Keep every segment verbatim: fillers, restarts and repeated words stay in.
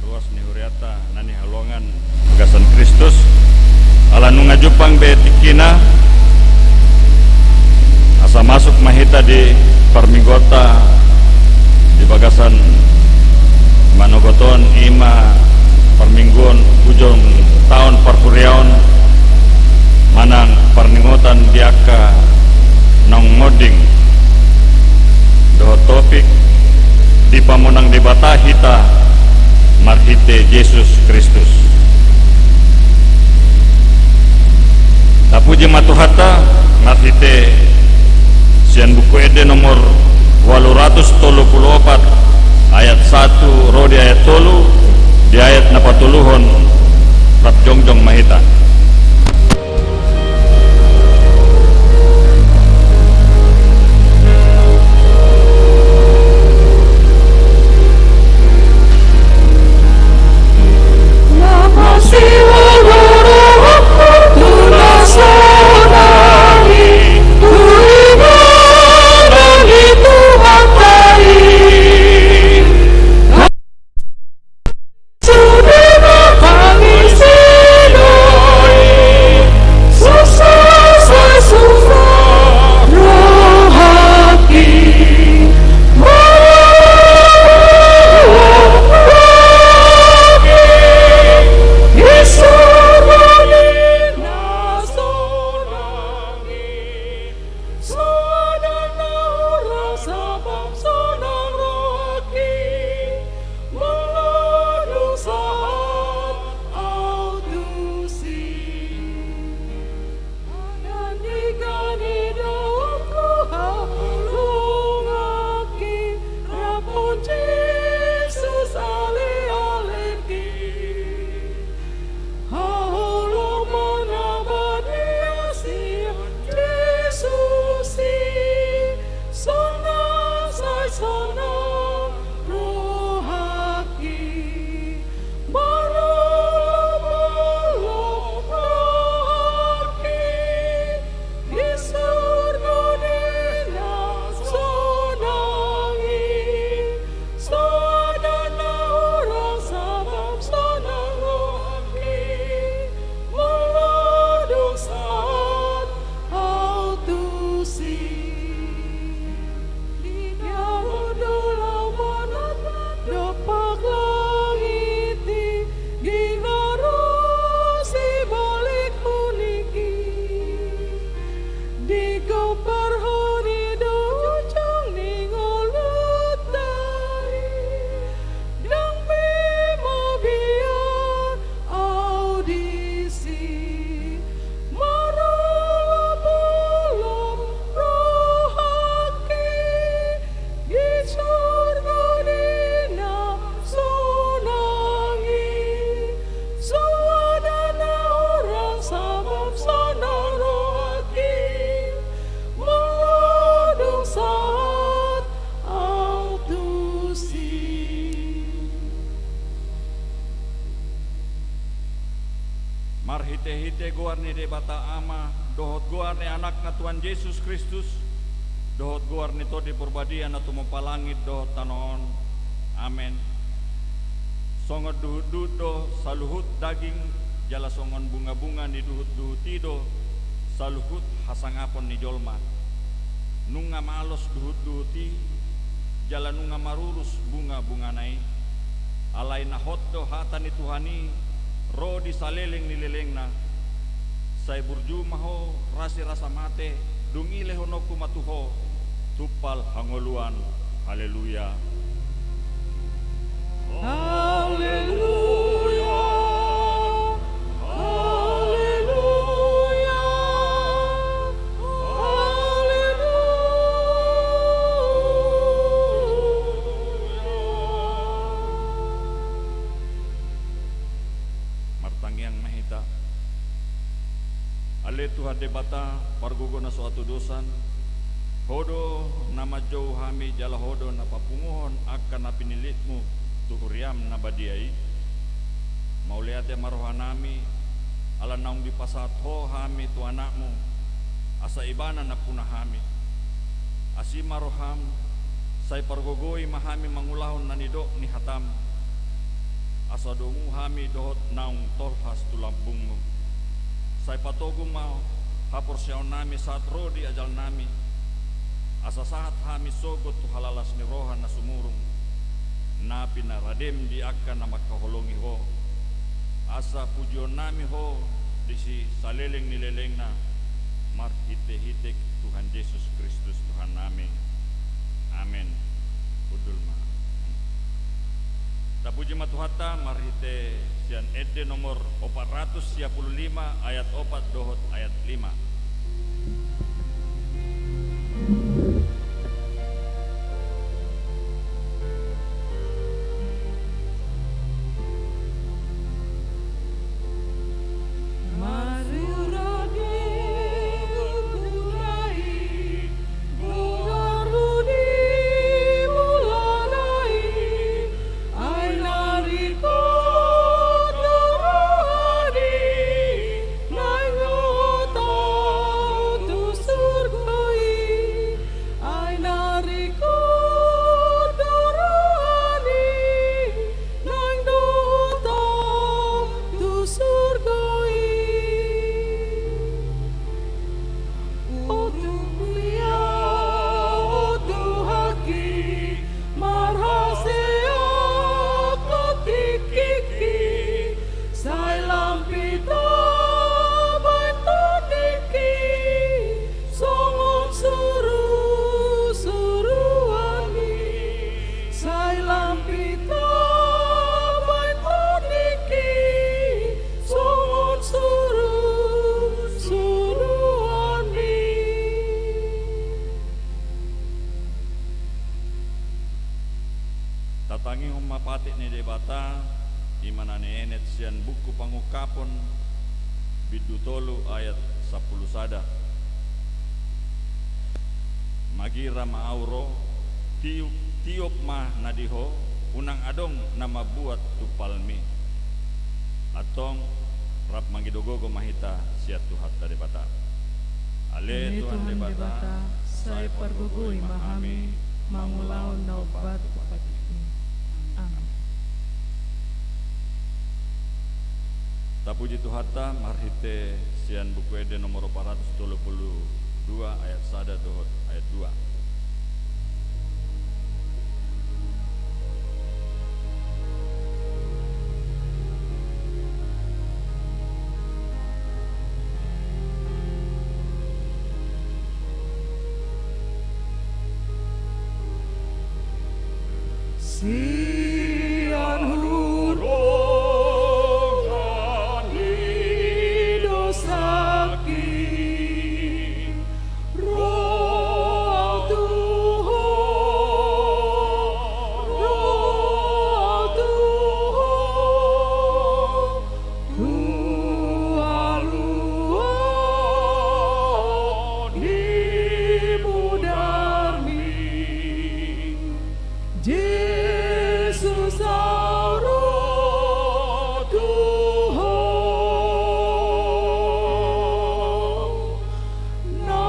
Ruas ni huriata na hinaholongan bagasan Kristus, ala nunga jumpang be tingkina, asa masuk ma hita di parmingguonta di bagasan manogot on, i ma parmingguon ujung taon parhuriaon, manang parningotan di angka naung monding, dohot topik: Dipamonang Debata hita marhite Jesus Kristus. Tapuji ma Tuhanta marhite sian Buku Ende nomor ualu ratus tolu pulu opat, ayat satu ro di ayat tolu. Di ayat na patoluhon, rap jongjong ma hita. Sada na hurang sabam sonang rohangki, molo dung sahat au tusi. Adan di gani daonku haholonganki, rap dohot Jesus alealeki. Haholongan na badia sian Jesus i, sonang sai sonang rohangki, marolopolop rohangki. Di surgo ni na sonang i, sada na hurang sabam sonang rohangki, molo dung sahat au tusi. Di na hundul au manat dompak langit i, di na ro sibolikmu ningki. Di gompar honi do ujung ni ngolunta i, ndang be mabiar au disi, marolopolop rohangki. Di surgo ni na sonang i, sada na hurang sabam sonang rohangki, molo dung sahat au tusi. Marhitehite goar ni Debata Ama, dohot goar ni Anakna Tuhan Jesus Kristus, dohot goar ni Tondi Porbadia na tumompa langit dohot tano on. Amen. Songon duhutduhut do saluhut daging, jala songon bungabunga ni duhutduhut i do saluhut hasangapon ni jolma. Nunga malos duhutduhut i, jala nunga marurus bungabungana i. Alai na hot do hata ni Tuhan i ro di saleleng ni lelengna. Sai burju ma ho rasirasa mate, dung i lehononku ma tu ho tumpal hangoluan. Haleluya. Haleluya. Haleluya. Haleluya. Martangiang ma hita. Ale Tuhan Debata, pargogo na so hatudosan, Ho do na manjou hami jala Ho do na papunguhon angka na pinillitmu tu huriam na badia i. Mauliate ma rohanami, ala naung dipasahat Ho hami tu Anakmu, asa Ibana nampuna hami. Asi ma roham, sai pargogoi ma hami mangulahon na nidok ni hatam. Asa domu hami dohot naung tolhas tu lambungmu. Sai patogu ma haporseaonnami sahat ro di ajalnami, asa sahat hami sogot tu halalas ni roha na sumurung, na pinaradem di angka na mangkaholongi ho, asa pujionnami ho di si saleleng ni lelengna, marhitehite Tuhan Jesus Kristus Tuhannami. Amen. Hundul ma. Tapuji ma Tuhanta marhite sian Ende nomor opat ratus sia pulu lima ayat opat dohot ayat lima. Ai na ringkot do rohani naeng dohot ahu tu surgo i. Oto mulia, oto haki, marhaseak ma tingkingki, sai lam hita baen tondingki songon suru-suruanmi. Sai lam hita baen tondingki songon suru-suruanmi. Tatangihon ma patik ni Debata, i ma na nienet sian buku Pangungkapon, bindu tolu ayat sampulu sada. Magira ma ahu ro, tiop, tiop ma na di ho, unang adong na mambuat tumpalmi. Antong rap mangido gogo ma hita sian Tuhanta Debata. Ale Tuhan Debata, sai pargogoi ma hami mangulahon na umbahen tu patikmi. Amen. Tapuji Tuhanta marhite sian buku Ende nomor opat ratus tolu pulu dua ayat sada dohot ayat dua. Sian hudongan ni dosangki, ro ahu tu ho, ro ahu tu ho, tu haluaon ni mudarmi. Jesus, ahu ro tu ho, na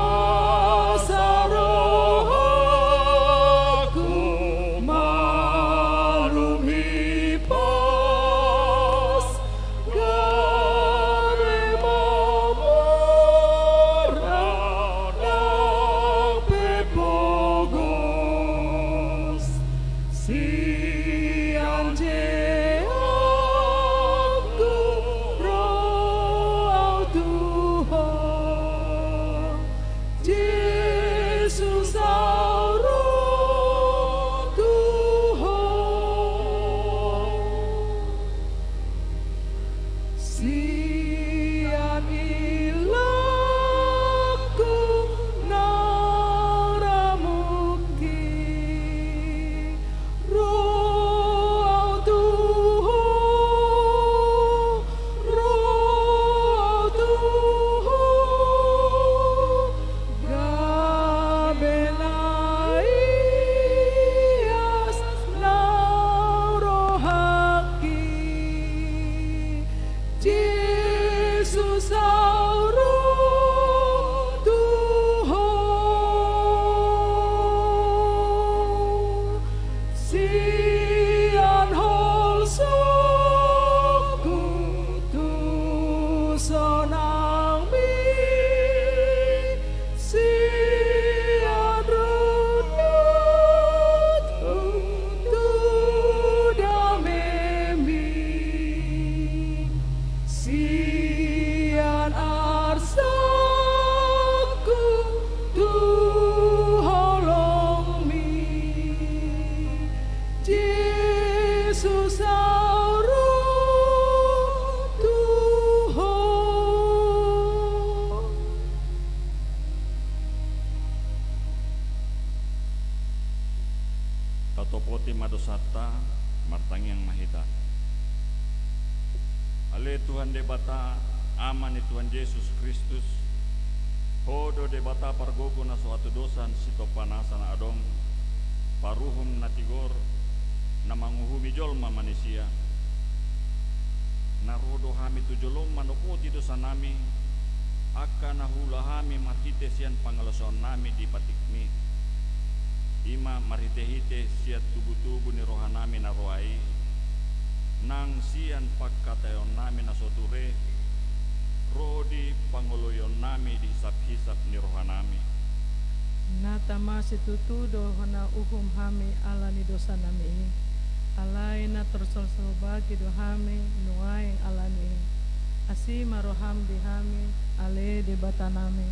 sarohangku malum hipas, gabe mamora nang pe pogos. Sian jeakku ro ahu tu ho, Jesus, ahu ro tu ho. Sian ilangku na ramungki, ro ahu tu ho, ro ahu tu ho, gabe na ias na rohangki. Jesus, ahu ro tu ho. Sian holso Tuhan Debata, Ama ni Tuhan Jesus Kristus, Ho do Debata pargogo na so hatudosan, sitompa nasa na adong, paruhum na tigor, na manguhumi jolma manisia. Na ro do hami tu jolom manopoti dosanami, angka na huula hami marhite sian pangalaosaonnami di patikmi, i ma marhitehite sian tubutubu ni rohanami na roa i, nang sian pangkataionnami na so ture, ro di pangoloionnami di hisaphisap ni rohanami. Na tama situtu do na uhum hami ala ni dosanami i, alai na tarsolsol bagi do hami nuaeng ala ni i. Asi ma roham di hami, ale Debatanami,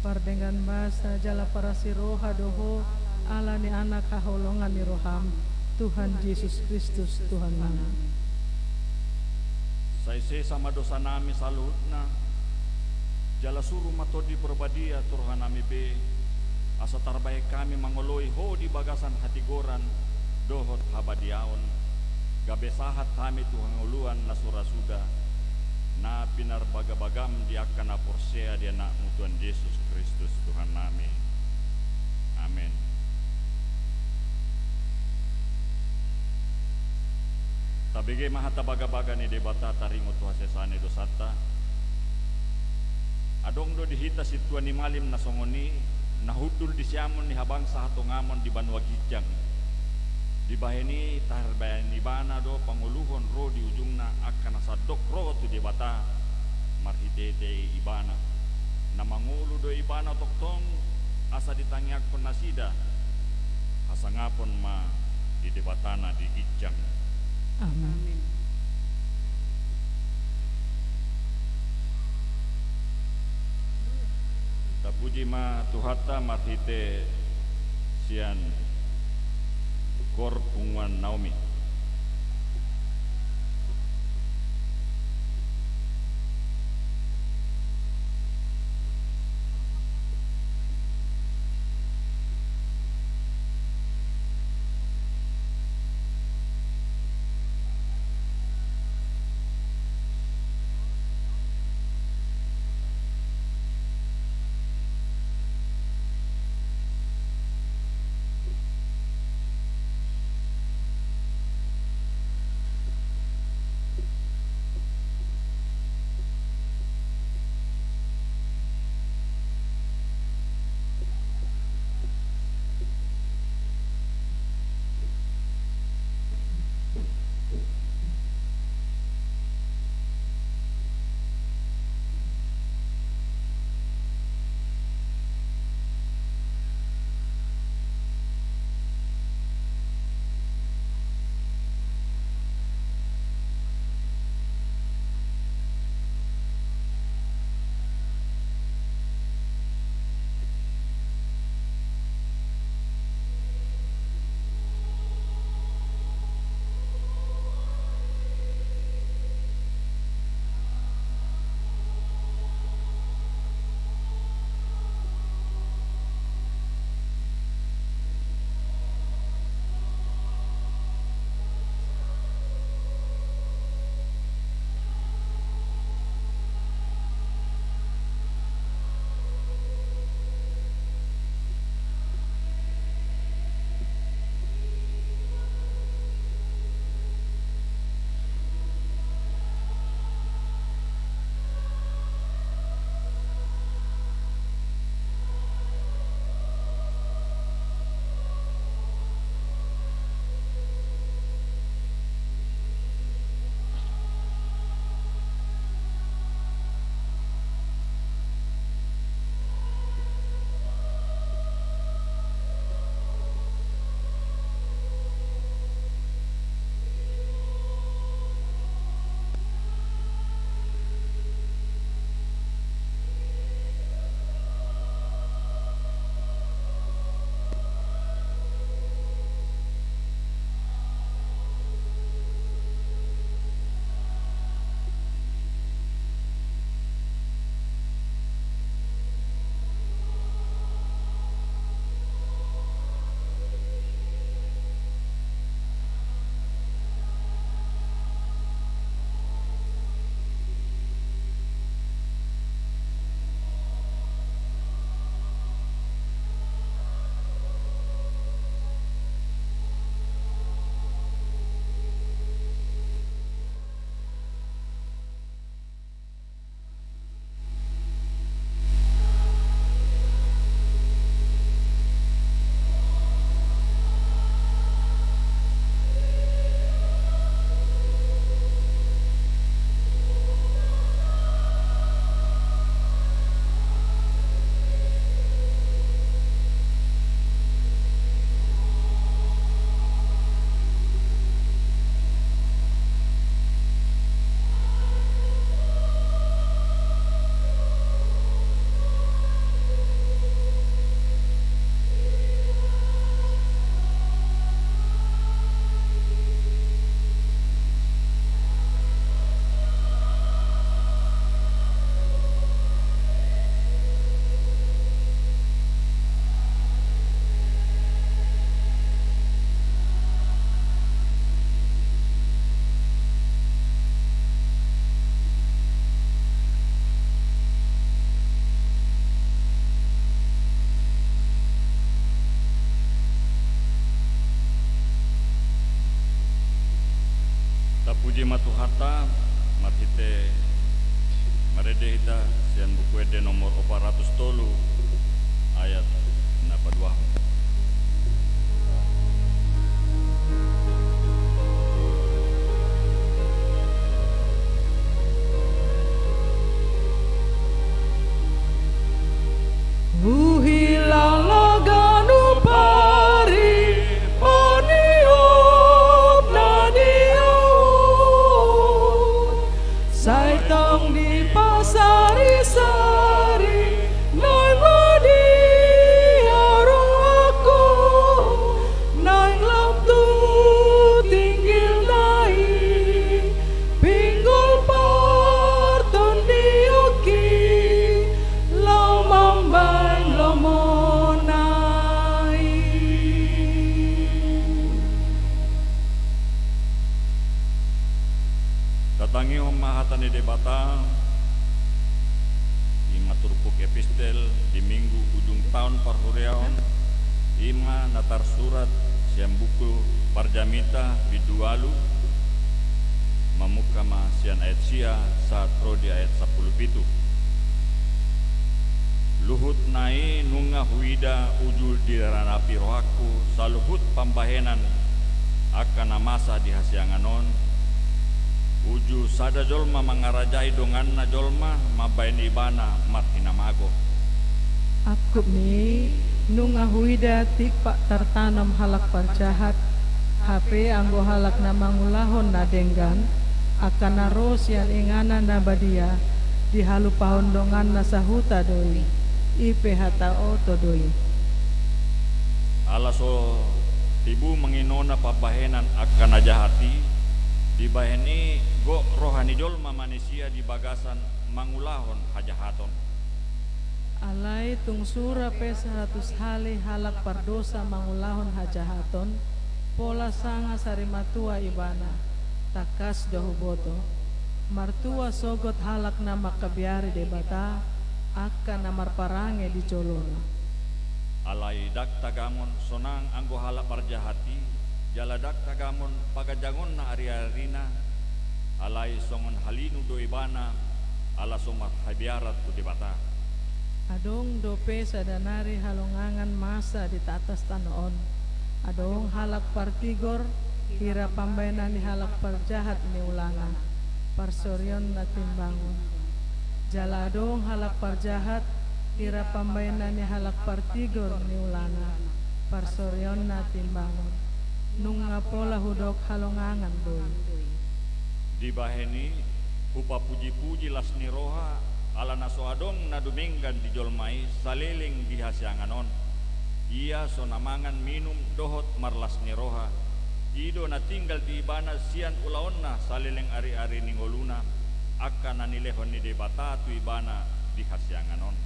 pardenggan basa jala parasi roha do Ho ala ni Anak haholongan ni roham, Tuhan Jesus Kristus Tuhannami. Sai sesa ma dosanami saluhutna, jala suru ma Tondi Parbadia tu rohanami be, asa tarbahen hami mangoloi Ho di bagasan hatigoran dohot habadiaon, gabe sahat hami tu hangoluan na so ra suda, na pinarbagabagam di angka na porsea di Anakmu Tuhan Jesus Kristus Tuhannami. Amen. Tabege ma hata bagabaga ni Debata taringot tu hasesaan ni dosanta. Adong do di hita sintua ni malim na songon i, na hundul di siamun ni habangsa hatongamon di banua ginjang. Dibahen i tarbahen ibana do pangoluhon ro di ujungna angka na sandok ro tu Debata marhitehite ibana. Na mangolu do ibana tongtong asa ditangiangkon nasida. Hasangapon ma di Debatana di ginjang. Amen. Amen. Tapuji ma Tuhanta marhite sian Koor Punguan Naomi. Hata marhite marende hita sian Buku Ende nomor opat ratus tolu, ayat na paduahon. Huhilala ganup ari paniop na di ahu, sai tong dipasari-sari naeng ma di ahu rohangku, naeng lam tu tinggil na i. Pinggol partondionki laho mambahen lomona i. Tatangihon ma hata ni Debata, i ma turpuk epistel di Minggu ujung taon parhuriaon, i ma na tarsurat sian buku Parjamita bindu ualu, mamungka ma sian ayat sia sahat ro di ayat sampulu pitu. Luhutna i nunga huida uju diranapi rohangku saluhut pambahenan angka na masa di hasiangan on, uju sada jolma mangarajai donganna jolma mambahen ibana marhinamago. Angkup ni i, nunga huida timpak tartanom halak parjahat, hape anggo halak na mangulahon na denggan, angka na ro sian inganan na badia, dihalupahon donganna sahuta do i, i pe hata oto do i. Ala so tibu manginona pambahenan angka na jahat i, dibahen i gok roha ni jolma manisia di bagasan mangulahon hajahaton. Alai tung sura pe saratus hali halak pardosa mangulahon hajahaton, pola sanga sarimatua ibana, tangkas do huboto. Martua sogot halak na mangkabiari Debata, angka na marparange di jolona. Alai ndang tagamon sonang anggo halak parjahat i, jala ndang tagamon paganjangonna ari-arina, alai songon halinu do ibana, ala so marhabiaran tu Debata. Adong dope sada nari halongangan masa di atas tano on. Adong halak partigor, hira pambahenan ni halak parjahat niulana, parsorionna timbangon. Jala adong halak parjahat, hira pambahenan ni halak partigor niulana, parsorionna timbangon. Nunga pola hudok halongangan do i. Dibahen i, hupapuji-puji las ni roha, ala na so adong na dumenggan di jolma i saleleng di hasiangan on. Ia so na mangan minum dohot marlas ni roha, i do na tinggal di ibana sian ulaonna saleleng ari-ari ni ngoluna, angka na nilehon ni Debata tu ibana di hasiangan on.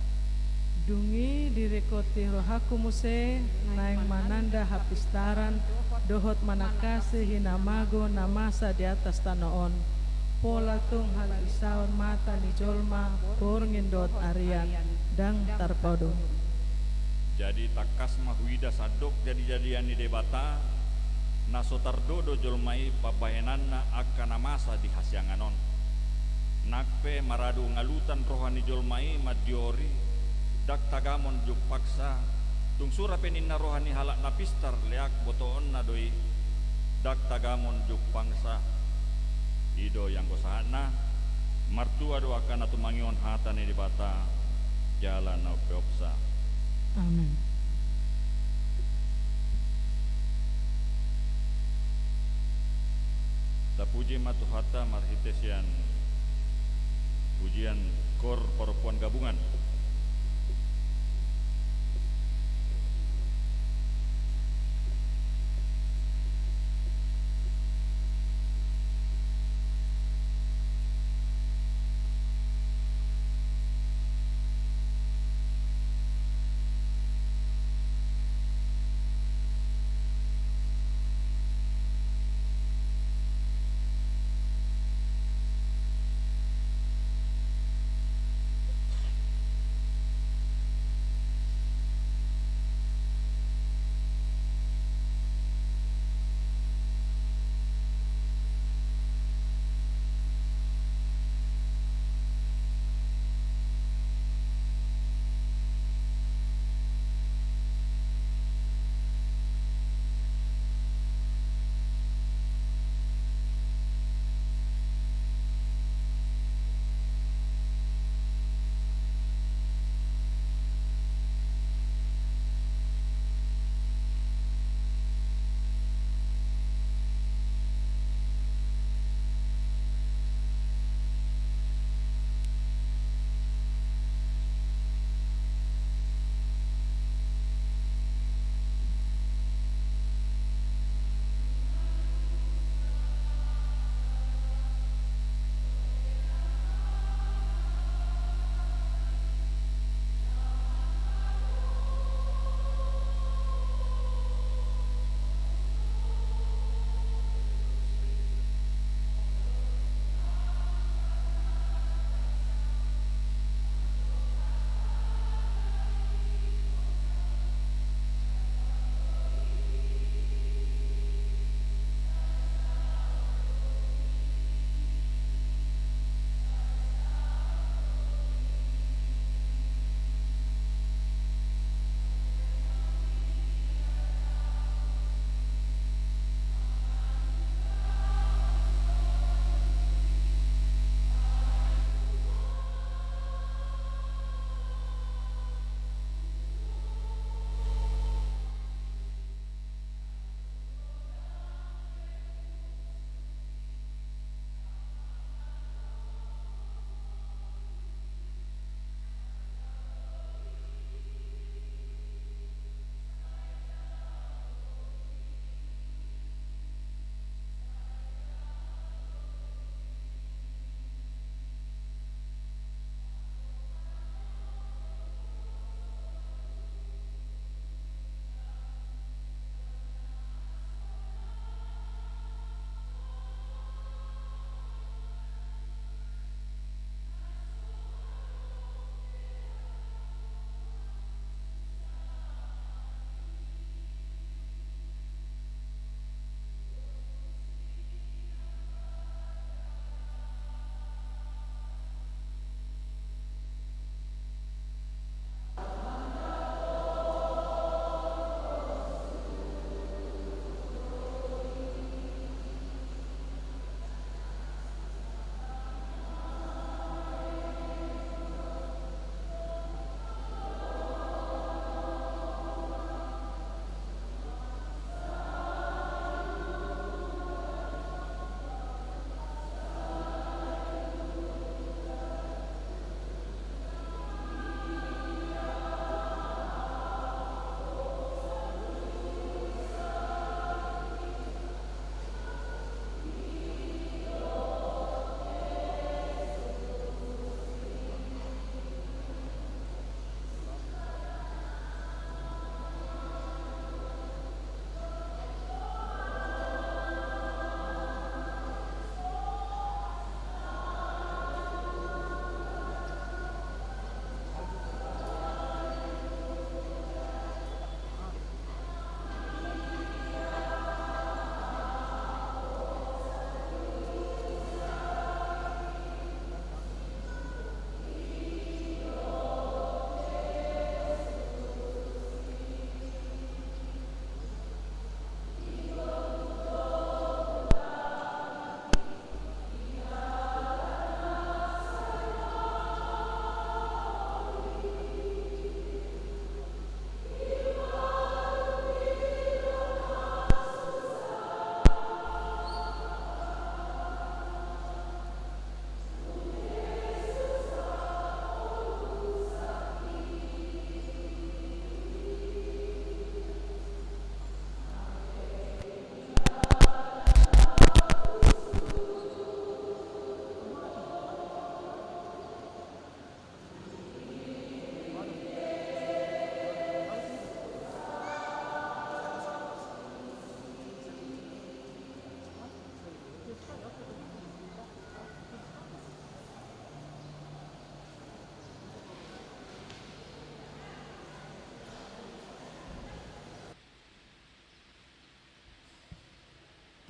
Dung i diringkoti rohangku muse, naeng mananda hapistaran, dohot manangkasi hinamago na masa di atas tano on. Pola tung halisaon mata ni jolma, borngin dohot arian, ndang tarpodom. Jadi tangkas ma huida sandok jadi-jadian ni Debata, na so tardodo jolma i pambahenanna angka na masa di hasiangan on. Nang pe maradu ngalutan roha ni jolma i mandiori, ndang tagamon jumpangsa, tung sura pe ninna roha ni halak na pistar leak botoonna do i, ndang tagamon jumpangsa. I do i anggo sahatna, martua do angka na tumangihon hata ni Debata, jala na umpeopsa. Amen. Tapuji ma Tuhanta marhite sian pujian kor parompuan gabungan.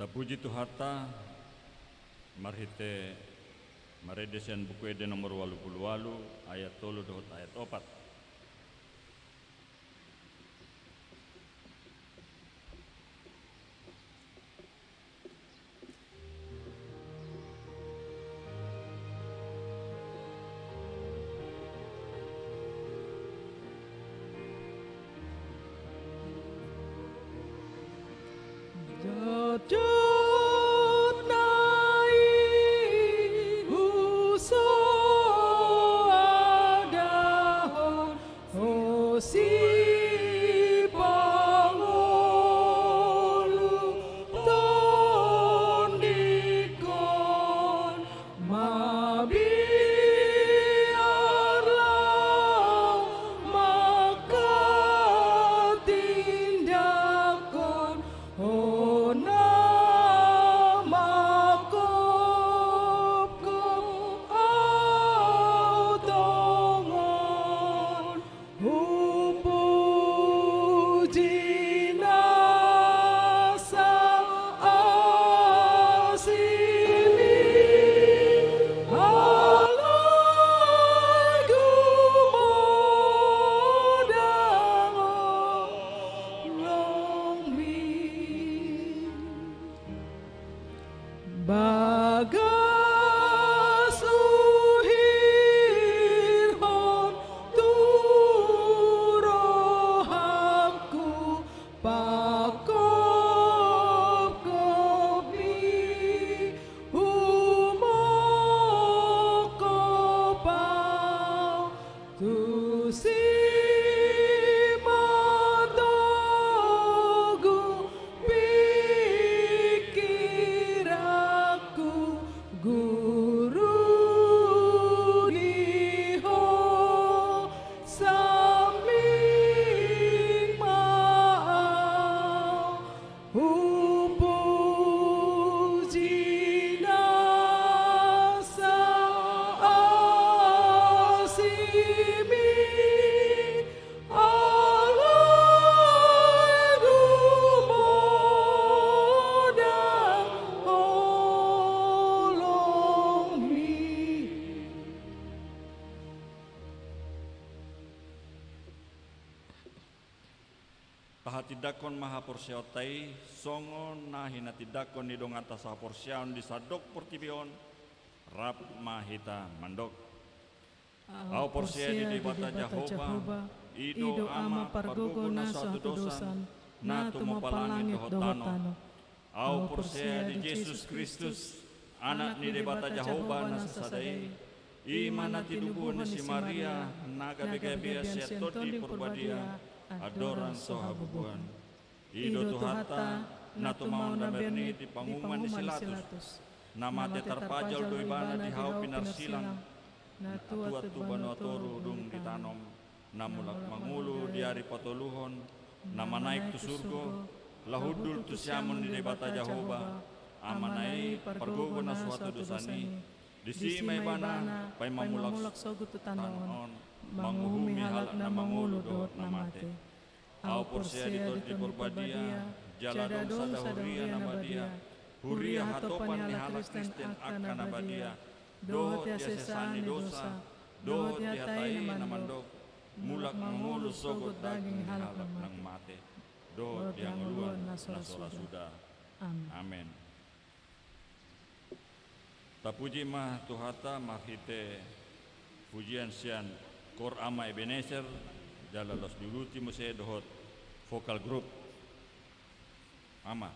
Tapuji Tuhanta, marhite marende sian Buku Ende nomor ualu pulu ualu, ayat tolu dohot ayat opat. Dodot na i husoadahon ho sipangolu, tondingkon mabiar laho manghatindanghon hona manghophop au tongon. Hupuji nasa asimi, alai gumodang holongmi. Bagas huhilhon tu rohangku panghophopmi, humongkop au tusi ma togu pingkiranku, guru ni ho sambing ma au. Hupuji nasa asimi, alai gumodang holongmi. Tahatindanghon ma haporseaonta i, songon na hinatindangkon ni donganta sahaporseaon di sandok portibi on. Rap ma hita mandok. Ahu porsea di Debata Jahowa, i do Ama pargogo na so hatudosan, na tumompa langit dohot tano. Ahu porsea di Jesus Kristus, Anak ni Debata Jahowa na sasada i, i ma na tinubuhon ni si Maria, na gabe-gabean sian Tondi Parbadia, andorang so habubuhan. I do Tuhanta, na tumaon na bernit di panguhuman ni si Latus, na mate tarpajal do ibana di hau pinarsilang, na tuat tu banua toru dung ditanom, na mulak mangolu di ari patoluhon, na manaek tu surgo, laho hundul tu siamun ni Debata Jahowa, Amana i pargogo na so hatudosan i, disi ma ibana paima mulak sogot tu tano on, manguhumi halak na mangolu dohot na mate. Ahu porsea di Tondi Parbadia, jala adong sada huria na badia, huria hatopan ni halak Kristen angka na badia, dohot hasesaan ni dosa, dohot hata i na mandok, mulak mangolu sogot daging ni halak na mate, dohot hangoluan na so ra suda. Amen. Tapuji ma Tuhanta marhite pujian sian Kor Ama Ebenezer, jala laos diuduti muse dohot vokal grup. Ama.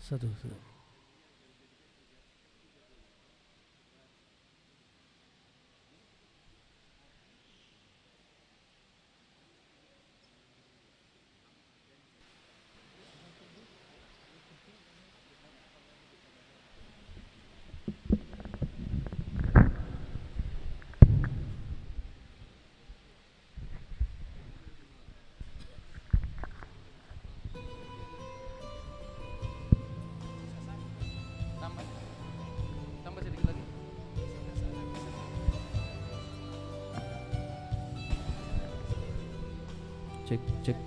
Satu, satu. Cek, cek.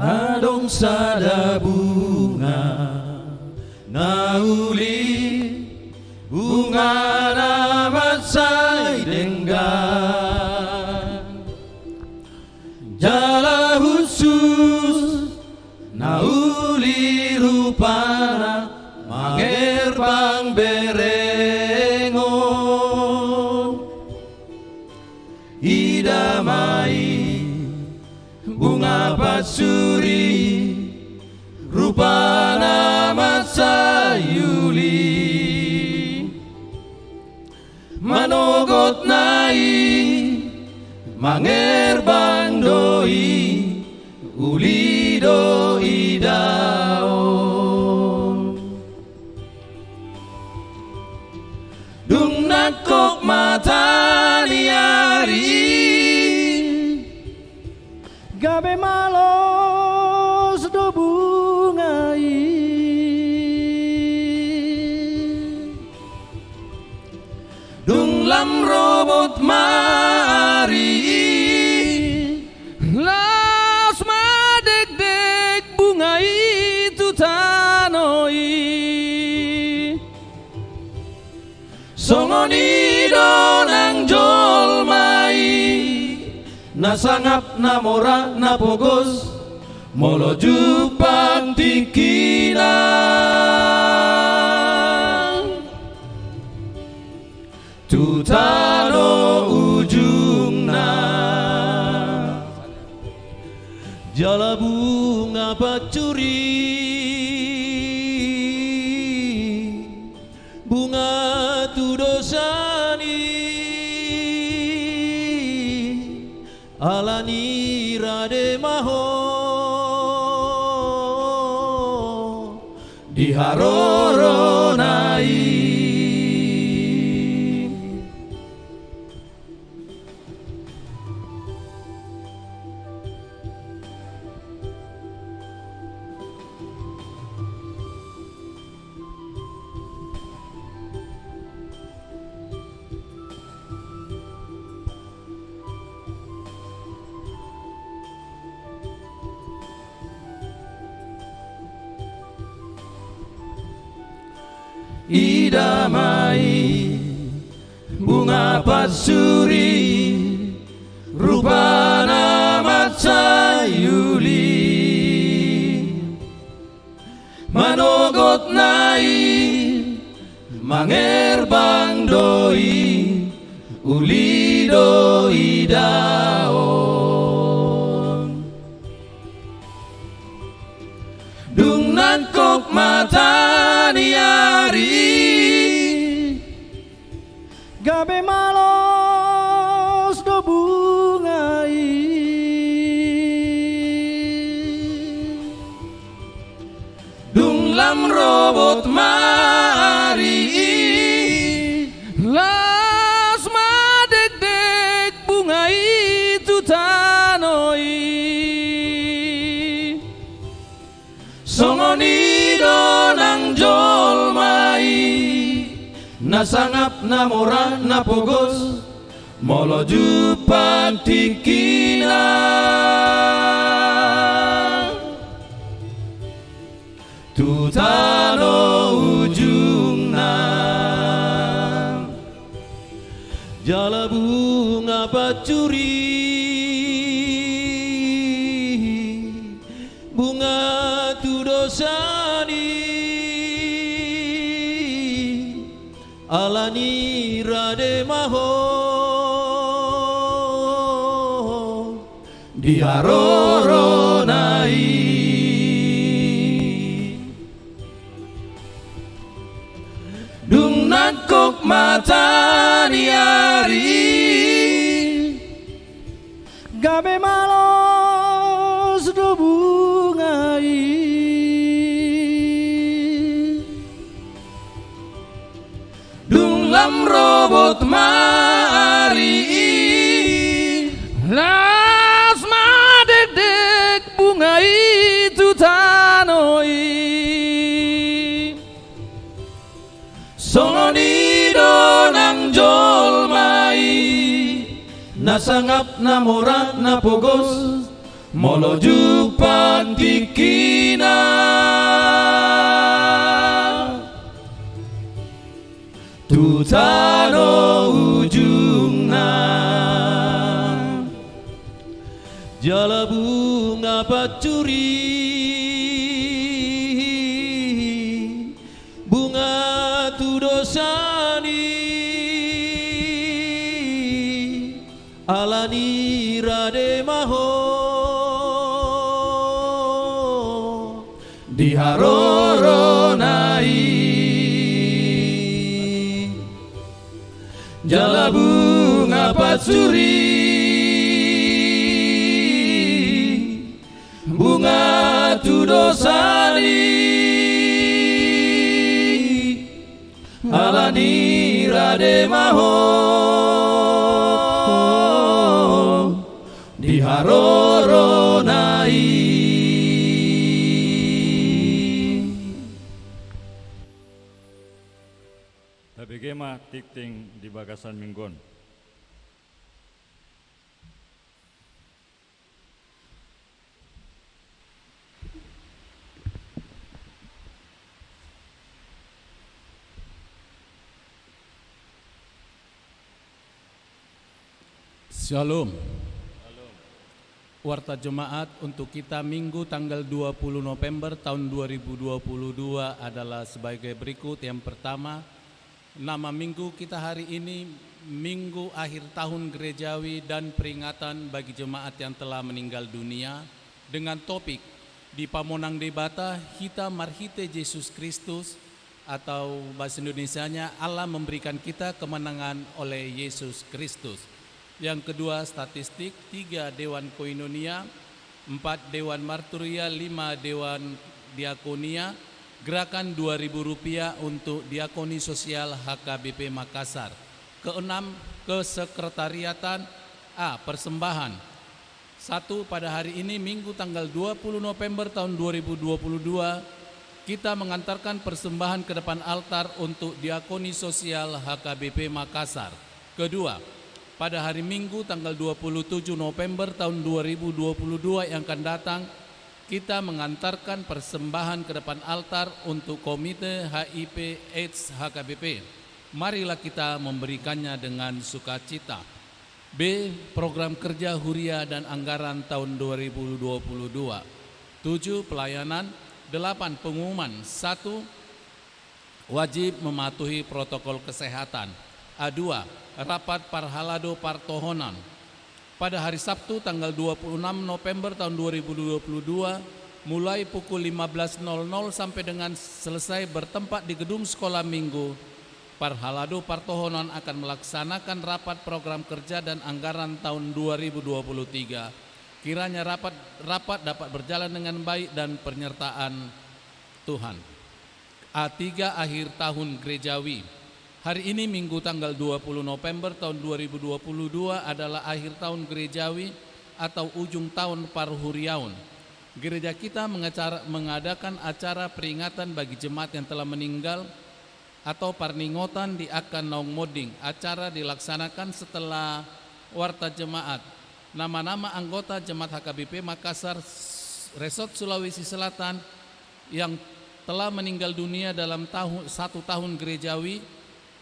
Adong sada bunga na uli, bunga na mansai denggan. Jala hushus na uli rupana mangerbang berengon. Ida ma i bunga pansuri, rupana mansai uli. Manogotna i mangerbang do i, uli do idaon. Dung nangkok mata ni ari, gabe malos do bunga i. Dung lam robot ma ari, laos ma dekdek bunga i tu tano i. Songon i do nang jolma i, na sangap, na mora, na pogos, molo jumpang tingkina tu tano ujungna. Jala bunga pansuri, bunga tudosan i, ala ni rade ma ho di harorona i. Ida ma i bunga pansuri, rupana mansai uli. Manogotna i mangerbang do i, uli do idaon. Dung nangkok mata ni ari, gabe malos do bunga i. Dung lam robot ma ari i, laos ma dekdek bunga i tu tano i. Songon i do nang jolma i, na sangap, na mora, na pogos, molo jumpang tingkina tu tano ujungna. Jala bunga pansuri, bunga tudosan i, Alani rade ma ho di harorona i. Dung nangkok mata ni ari, gabe malos do bunga i. Dung lam robot ma ari i, las ma dekdek bunga i tu tano i. Songon i do nang jolma i, na sangap, na mora, na pogos, molo jumpang tingkina tu tano ujungna. Jala bunga pansuri, bunga tudosan i, alani rade ma ho di harorona i. Jala bunga pansuri, bunga tudosan i, alani rade ma ho di harorona i. Tabege ma tingting di bagasan minggu on. Shalom. Warta Jemaat untuk kita Minggu tanggal dua puluh November tahun dua ribu dua puluh dua adalah sebagai berikut. Yang pertama, nama Minggu kita hari ini, Minggu akhir tahun gerejawi dan peringatan bagi jemaat yang telah meninggal dunia, dengan topik Dipamonang Debata hita marhite Jesus Kristus, atau bahasa Indonesianya, Allah memberikan kita kemenangan oleh Yesus Kristus. Yang kedua, statistik, tiga Dewan Koinonia, empat Dewan Marturia, lima Dewan Diakonia, gerakan dua ribu rupiah untuk Diakoni Sosial H K B P Makassar. Keenam, kesekretariatan. A, persembahan. Satu, pada hari ini, Minggu tanggal dua puluh November tahun dua ribu dua puluh dua, kita mengantarkan persembahan ke depan altar untuk Diakoni Sosial H K B P Makassar. Kedua, pada hari Minggu tanggal dua puluh tujuh November tahun dua ribu dua puluh dua yang akan datang, kita mengantarkan persembahan ke depan altar untuk Komite H I V AIDS H K B P. Marilah kita memberikannya dengan sukacita. B, program kerja huria dan anggaran tahun dua ribu dua puluh dua. Tujuh, pelayanan. Delapan, pengumuman. Satu, wajib mematuhi protokol kesehatan. A dua, rapat parhalado partohonan. Pada hari Sabtu, tanggal dua puluh enam November tahun dua ribu dua puluh dua, mulai pukul lima belas nol nol sampai dengan selesai bertempat di Gedung Sekolah Minggu, parhalado partohonan akan melaksanakan rapat program kerja dan anggaran tahun dua ribu dua puluh tiga. Kiranya rapat, rapat dapat berjalan dengan baik dan penyertaan Tuhan. A tiga, akhir tahun gerejawi. Hari ini, Minggu tanggal dua puluh November tahun dua ribu dua puluh dua, adalah akhir tahun gerejawi atau ujung tahun parhuriaon. Gereja kita mengacara-, mengadakan acara peringatan bagi jemaat yang telah meninggal atau parningotan di angka naung monding. Acara dilaksanakan setelah warta jemaat. Nama-nama anggota jemaat H K B P Makassar, Resort Sulawesi Selatan, yang telah meninggal dunia dalam tahu-, satu tahun gerejawi,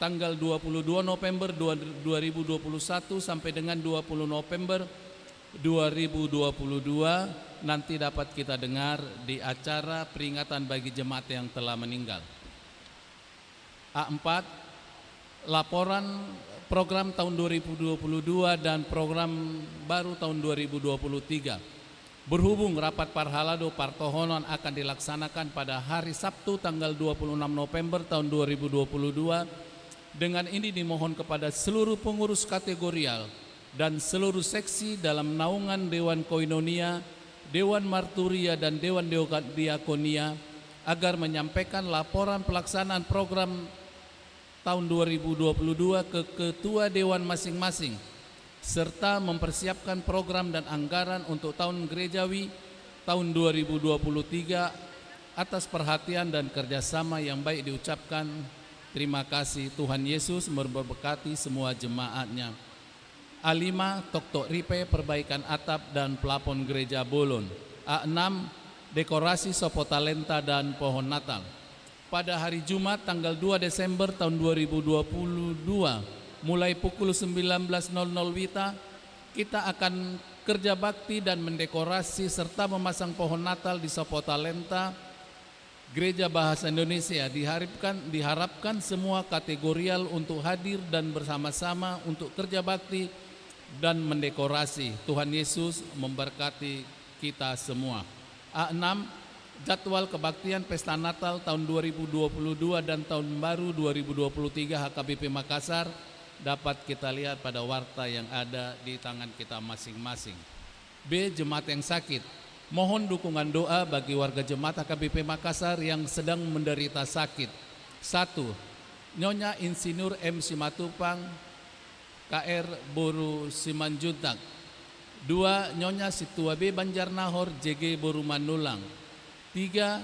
tanggal dua puluh dua November dua, dua ribu dua puluh satu sampai dengan dua puluh November dua ribu dua puluh dua, nanti dapat kita dengar di acara peringatan bagi jemaat yang telah meninggal. A empat, Laporan program tahun dua ribu dua puluh dua dan program baru tahun dua ribu dua puluh tiga. Berhubung rapat parhalado partohonan akan dilaksanakan pada hari Sabtu tanggal dua puluh enam November tahun dua ribu dua puluh dua, dengan ini dimohon kepada seluruh pengurus kategorial dan seluruh seksi dalam naungan Dewan Koinonia, Dewan Marturia, dan Dewan Dioka-, Diakonia agar menyampaikan laporan pelaksanaan program tahun dua ribu dua puluh dua ke ketua dewan masing-masing, serta mempersiapkan program dan anggaran untuk tahun gerejawi tahun dua ribu dua puluh tiga. Atas perhatian dan kerjasama yang baik diucapkan terima kasih. Tuhan Yesus memberkati semua jemaatnya. A lima, toktok ripe, perbaikan atap dan plafon gereja bolon. A enam, dekorasi sopo talenta dan pohon Natal. Pada hari Jumat tanggal dua Desember tahun dua ribu dua puluh dua, mulai pukul sembilan belas nol nol wita, kita akan kerja bakti dan mendekorasi serta memasang pohon Natal di sopo talenta Gereja Bahasa Indonesia. Diharapkan, diharapkan semua kategorial untuk hadir dan bersama-sama untuk kerja bakti dan mendekorasi. Tuhan Yesus memberkati kita semua. A enam, jadwal kebaktian pesta Natal tahun dua ribu dua puluh dua dan tahun baru dua ribu dua puluh tiga H K B P Makassar dapat kita lihat pada warta yang ada di tangan kita masing-masing. B, jemaat yang sakit. Mohon dukungan doa bagi warga jemaat H K B P Makassar yang sedang menderita sakit. Satu, Nyonya Insinyur M Simatupang, K R boru Simanjuntak. Dua, Nyonya Situa B Banjarnahor, J G boru Manulang. Tiga,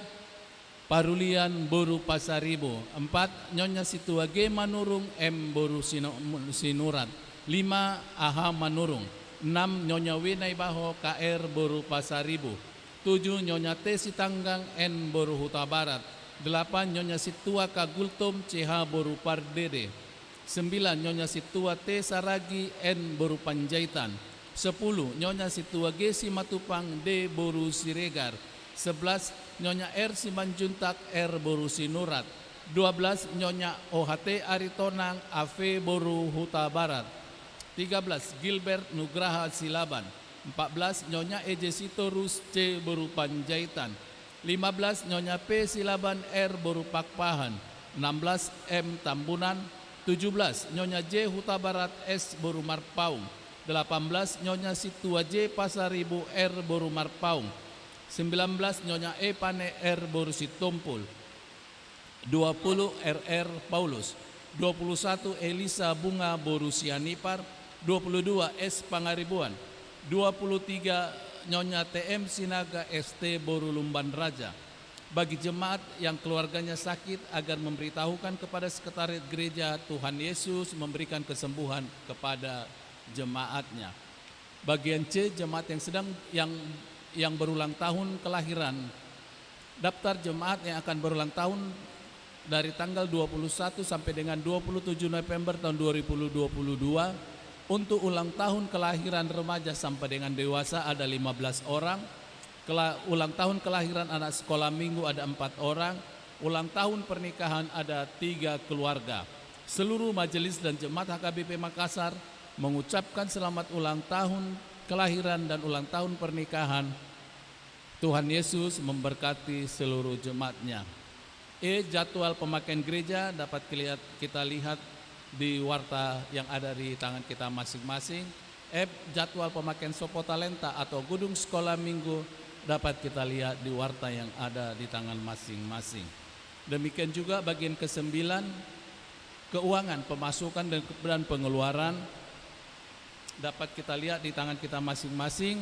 Parulian boru Pasaribu. Empat, Nyonya Situa G Manurung, M boru Sino-, Sinurat. Lima, A H Manurung. Enam, Nyonya W Naibaho, K R boru Pasaribu. Tujuh, Nyonya T Sitanggang, N boru Hutabarat. Delapan, Nyonya Situa K Gultom, C H boru Pardede. Sembilan, Nyonya Situa T Saragi, N boru Panjaitan. Sepuluh, Nyonya Situa G Simatupang, D boru Siregar. Sebelas, Nyonya R Simanjuntak, R boru Sinurat. Dua belas, Nyonya O H T Aritonang, A V boru Hutabarat. Tiga belas, Gilbert Nugraha Silaban. Empat belas, Nyonya E J Sitorus, C boru Panjaitan. Lima belas, Nyonya P Silaban, R boru Pakpahan. Enam belas, M Tambunan. Tujuh belas, Nyonya J Hutabarat, S boru Marpaung. Delapan belas, Nyonya Situa J Pasaribu, R boru Marpaung. Sembilan belas, Nyonya E Pane, R boru Sitompul. Dua puluh, R R Paulus. Dua puluh satu, Elisa Bunga boru Sianipar. Dua puluh dua, S Pangaribuan. Dua puluh tiga, Nyonya T M Sinaga, S T boru Lumban Raja. Bagi jemaat yang keluarganya sakit, agar memberitahukan kepada sekretariat gereja, Tuhan Yesus memberikan kesembuhan kepada jemaatnya. Bagian C, jemaat yang sedang, yang, yang berulang tahun kelahiran. Daftar jemaat yang akan berulang tahun dari tanggal dua puluh satu sampai dengan dua puluh tujuh November tahun dua ribu dua puluh dua. Untuk ulang tahun kelahiran remaja sampai dengan dewasa ada lima belas orang. Kela-, ulang tahun kelahiran anak sekolah minggu ada empat orang. Ulang tahun pernikahan ada tiga keluarga. Seluruh majelis dan jemaat H K B P Makassar mengucapkan selamat ulang tahun kelahiran dan ulang tahun pernikahan. Tuhan Yesus memberkati seluruh jemaatnya. E, jadwal pemakaian gereja dapat kelihat-, kita lihat di warta yang ada di tangan kita masing-masing. F, jadwal pemakaian sopo talenta atau gedung sekolah minggu dapat kita lihat di warta yang ada di tangan masing-masing. Demikian juga bagian kesembilan, keuangan, pemasukan dan, dan pengeluaran dapat kita lihat di tangan kita masing-masing.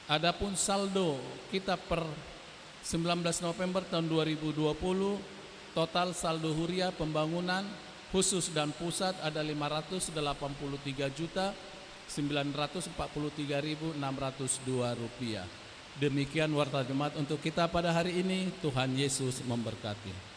Adapun saldo kita per sembilan belas November tahun dua ribu dua puluh, total saldo huria pembangunan khusus dan pusat ada lima ratus delapan puluh tiga juta sembilan ratus empat puluh tiga ribu enam ratus dua rupiah. Demikian warta jemaat untuk kita pada hari ini. Tuhan Yesus memberkati.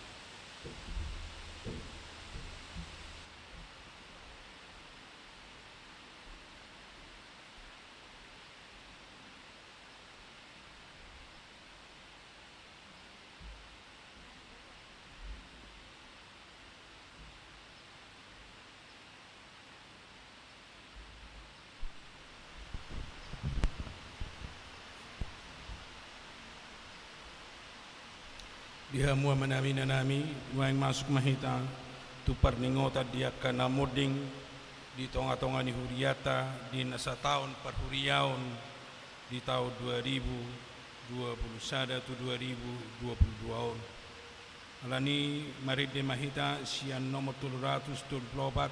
Di hamu amanami, inanami, nuaeng masuk ma hita tu parningotan di angka na monding di tongatonga ni huriata di na sataon parhuriaon di taon dua ribu dua puluh sada tu dua ribu dua puluh dua on. Alani i marende ma hita sian nomor tolu ratus tolu pulu opat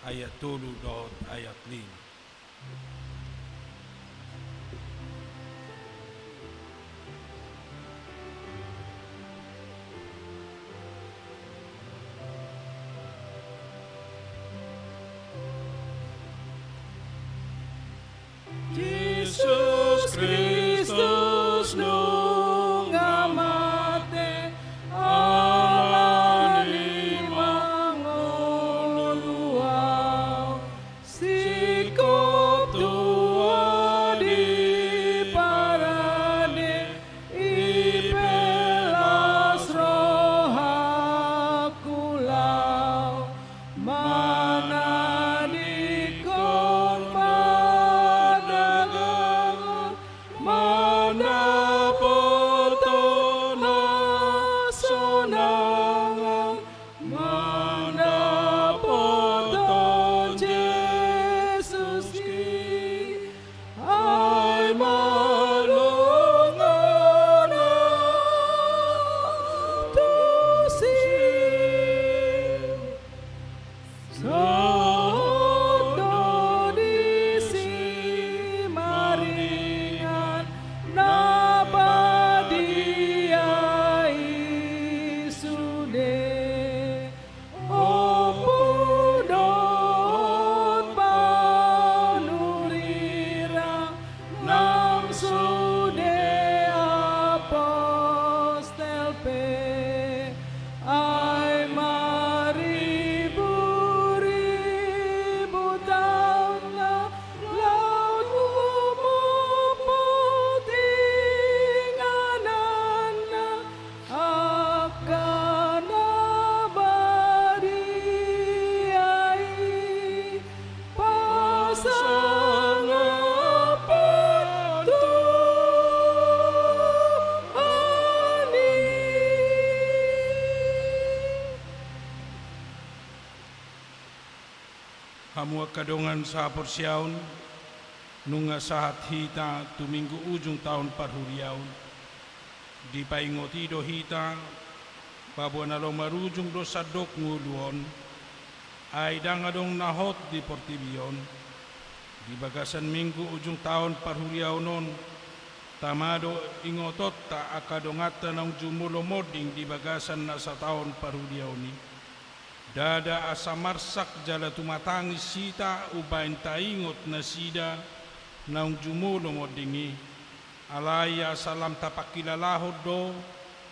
ayat tolu dohot ayat lima. Jesus Kristus nunga mate, alani i mangolu au, singkop tua di parade, i pe las rohangku laho manadingkon pardagangan, mandapothon hasonangan, mandapothon Jesus i. Ai ma dongan tusi, sahat do disi maringan na badia i sude. Ompu dohot panurirang nang sude apostel pe, ai mariburibu taon na laho tumompa ingananna, angka na badia i pasangaphon Tuhan i. Hamu angka dongan sahaporseaon, nunga sahat hita tu Minggu ujung taon parhuriaon. Dipaingot i do hita, paboa na laho marujung do sandok ngolu on, ai ndang adong na hot di portibi on. Di bagasan Minggu ujung taon parhuriaon on, tama do ingotonta angka donganta naung jumolo monding di bagasan na sataon parhuriaon i. Ndada asa marsak jala tumatangis hita umbahen taingot nasida naung jumolo monding i. Alai asa lam tapangkilalahon do,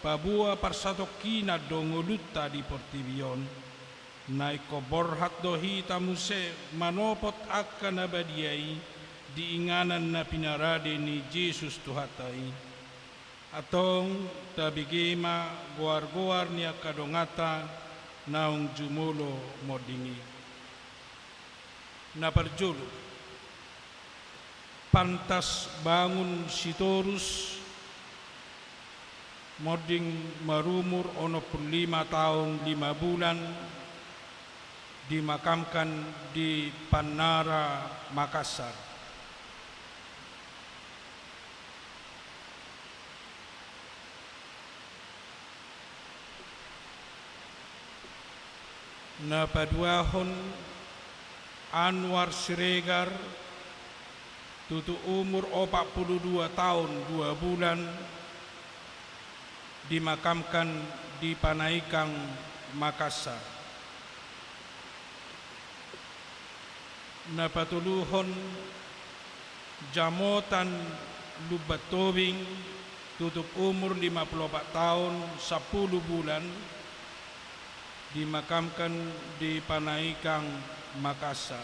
paboa parsatongkinan do ngolunta di portibi on. Na ingkon borhat do hita muse manopot angka na badia i di inganan na pinarade ni Jesus Tuhanta i. Antong tabege ma goargoar ni angka donganta naung jumolo monding i. Na parjolo, Pantas Bangun Sitorus, monding marumur onom pulu lima taon lima bulan, dimakamkan di Pannara, Makassar. Na paduahon, Anwar Siregar, tutup umur opat pulu dua taon dua bulan, dimakamkan di Panaikang, Makassar. Na patoluhon, Jamotan Lumban Tobing, tutup umur lima pulu opat taon sampulu bulan, dimakamkan di Panaikang, Makassar.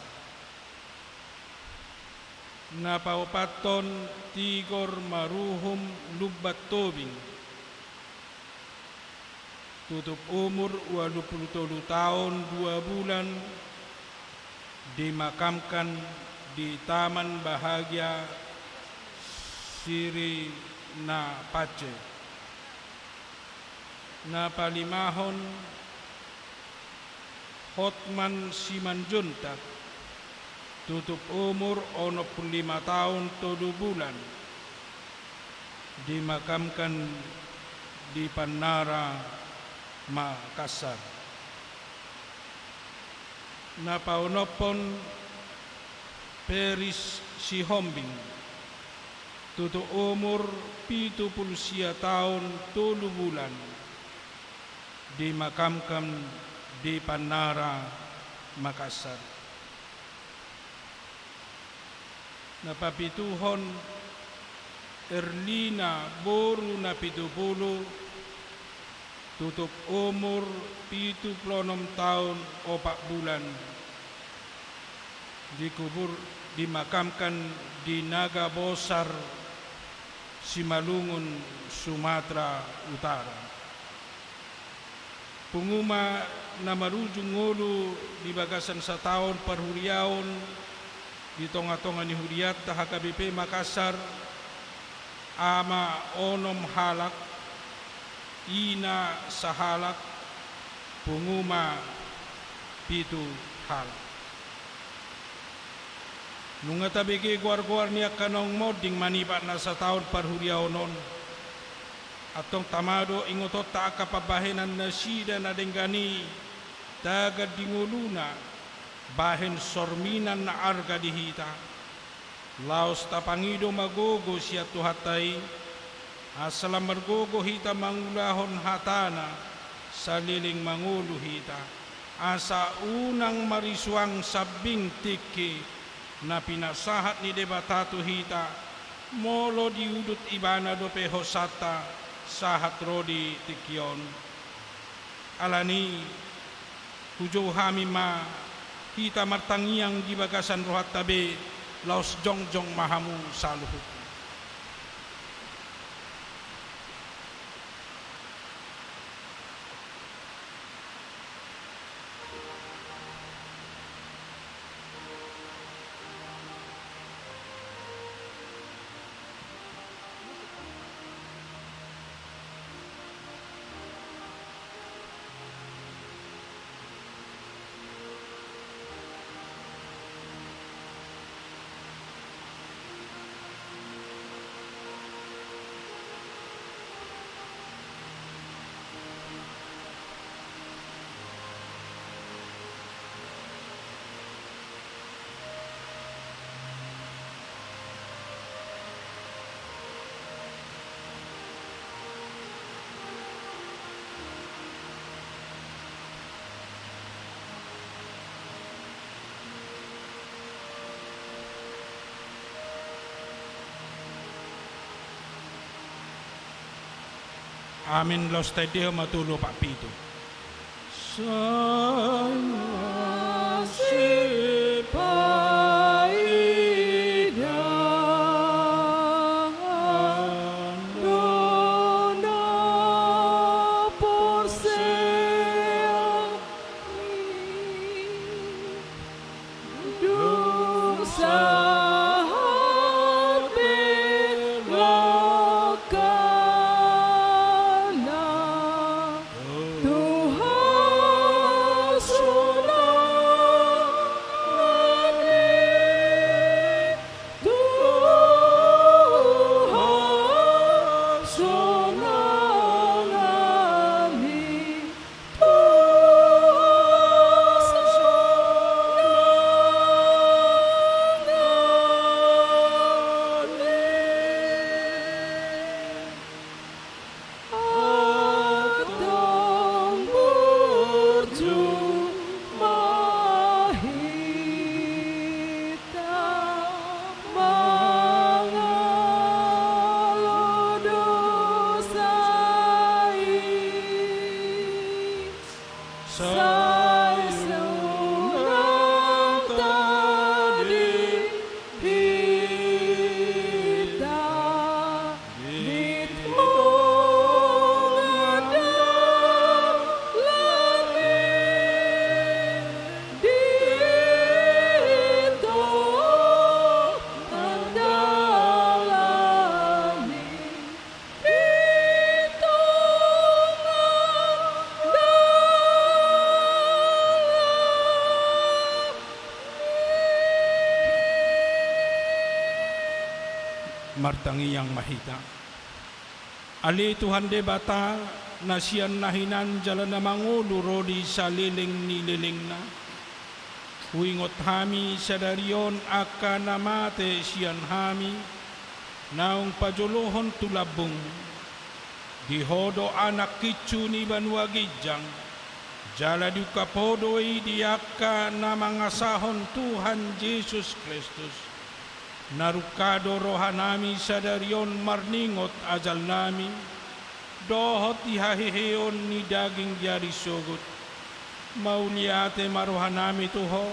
Na paopathon, Tigor Maruhum Lumban Tobing, tutup umur ualu pulu tolu taon dua bulan, dimakamkan di Taman Bahagia Sirinapace. Na palimahon, Hotman Simanjuntak, tutup umur onom pulu lima taon tolu bulan, dimakamkan di Pannara, Makassar. Na paonomhon, Peris Sihombing, tutup umur pitu pulu sia taon tolu bulan, dimakamkan di Pannara, Makassar. Na papituhon, Erlina boru Napitupulu, tutup umur pitu pulu onom taon opat bulan, dikubur, dimakamkan di Nagabosar, Simalungun, Sumatera Utara. Pungu ma na marujung ngolu di bagasan sataon parhuriaon di tongatonga ni hurianta H K B P Makassar, ama onom halak, ina sahalak, pungu ma pitu halak. Nunga tabege goargoar ni angka naung monding manipat na sataon parhuriaon on. Antong tama do ingotonta angka pambahenan nasida na denggan i tagan di ngoluna, bahen sorminan na arga di hita. Laos tapangido ma gogo sian Tuhanta i, asa lam margogo hita mangulahon hatana, saleleng mangolu hita, asa unang marisuang sambing tingki na pinasahat ni Debata tu hita, molo diudut Ibana dope hosanta sahat ro di tingki on. Alani, hujou hami ma hita martangiang di bagasan rohanta be, laos jongjong ma hamu saluhut. Amin. Laos taendehon ma tolu opat pitu. Sai sipaidaan do na porsea. Dung sahat pe langkana tu hasonangan i, tu hasonangan i. Sai unang tading hita di tonga dalan i, di tonga dalan i. Martangiang ma hita. Ale Tuhan Debata, na sian na hinan jala na mangolu ro di saleleng ni lelengna, huingot hami sadari on angka na mate sian hami, naung pajolohon tu lambung. Di Ho do anak kincu ni banua ginjang, jala diungkap Ho do i di angka na mangasahon Tuhan Jesus Kristus. Na rungka do rohanami sadari on marningot ajalnami, dohot di haheheon ni daging di ari sogot. Mauliate ma rohanami tu Ho,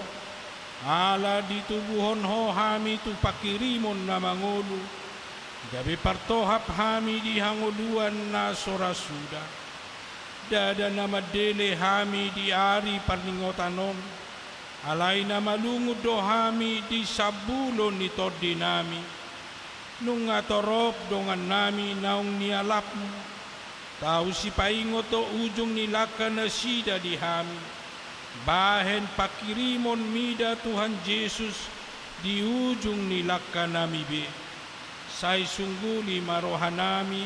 ala ditubuhon Ho hami tu panghirimon na mangolu, gabe partohap hami di hangoluan na so ra suda. Ndada na mandele hami di ari parningotan on, alai na malungun do hami di sambulo ni tondinami. Nunga torop dongannami naung nialapmu, tau sipaingot do ujung ni langka nasida di hami. Bahen panghirimon mida Tuhan Jesus di ujung ni langkanami be. Sai sungguli ma rohanami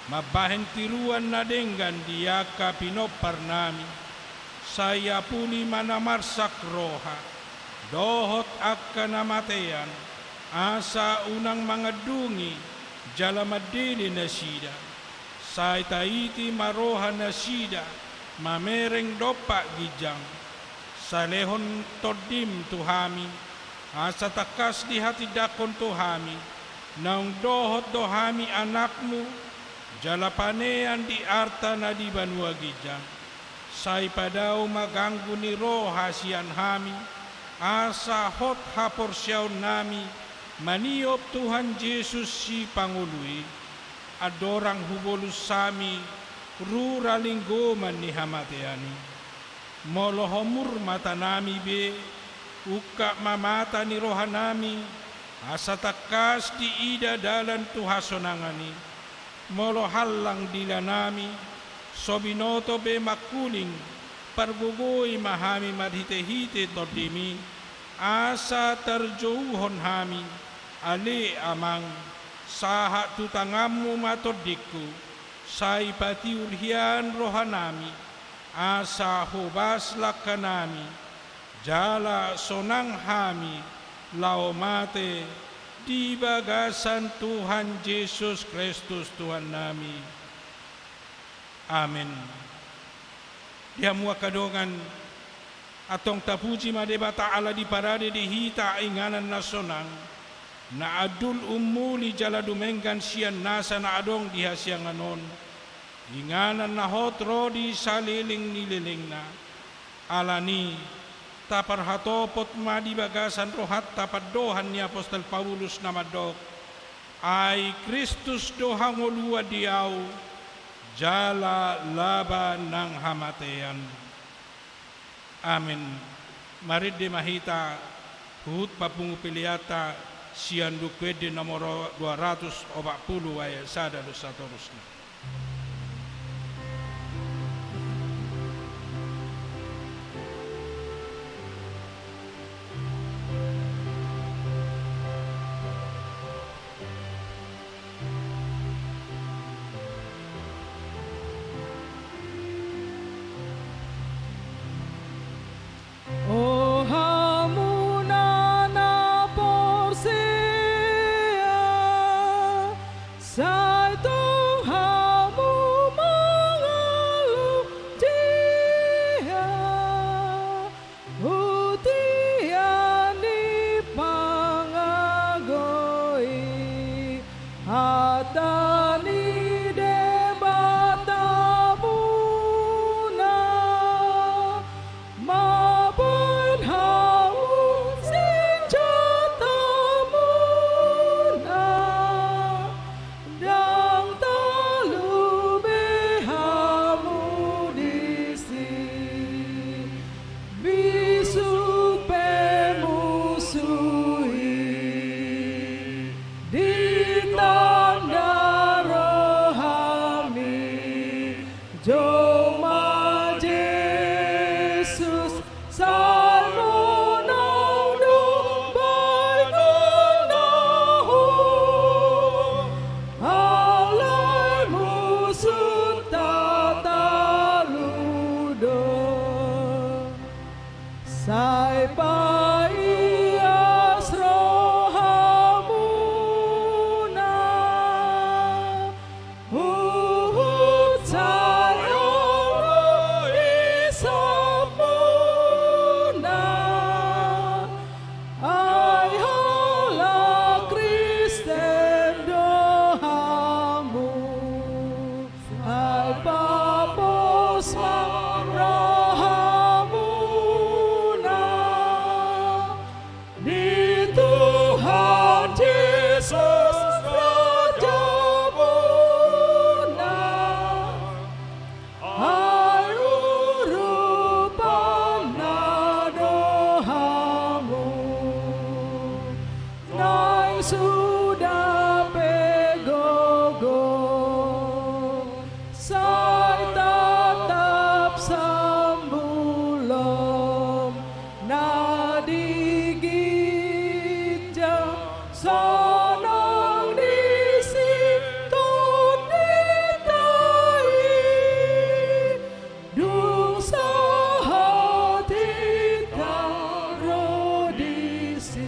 mambahen tiruan na denggan di angka pinomparnami. Sai apuli ma na marsak roha dohot angka na matean, asa unang mangandungi jala mandele nasida. Sai taiti ma rohanasida mamereng dompak ginjang. Sai lehon Tondim tu hami, asa tangkas dihatindangkon tu hami, naung dohot do hami anakmu, jala panean di arta na di banua ginjang. Sai padao ma ganggu ni roha sian hami, asa hot haporseaonnami maniop Tuhan Jesus Sipangolu i. Andorang hubolus hami rura linggoman ni hamatean i. Molo homur matanami be, ungkap ma mata ni rohanami, asa tangkas diida dalan tu hasonangan i. Molo hallang dilanami, so binoto be mangkuling, pargogoi ma hami marhitehite Tondim i, asa tarjouhon hami. Ale Amang, sahat tu tanganmu ma tondingku, sai patiur hian rohanami, asa hobas langkanami, jala sonang hami laho mate di bagasan Tuhan Jesus Kristus Tuhannami. Amen. Di hamu angka dongan, antong tapuji ma Debata ala diparade di hita inganan na sonang, na andul umuli jala dumenggan sian nasa na adong di hasiangan on, inganan na hot ro di saleleng ni lelengna. Alani, taparhatopot ma di bagasan rohanta pandohan ni apostel Paulus na mandok: Ai Kristus do hangoluan di ahu, jala laba nang hamatean. Amen. Marende ma hita huhut papungu peleanta sian Buku Ende nomor dua ratus opat pulu ayat sada dohot satorusna. O hamu na na porsea, sai tu hamu Marrohamuna di Tuhan Jesus Rajamuna. Ai urupanna do hamu, naeng suda pe gogo, sai tatap sambulom na di ginjang sonang di si Tondinta i. Dung sahat hita ro disi.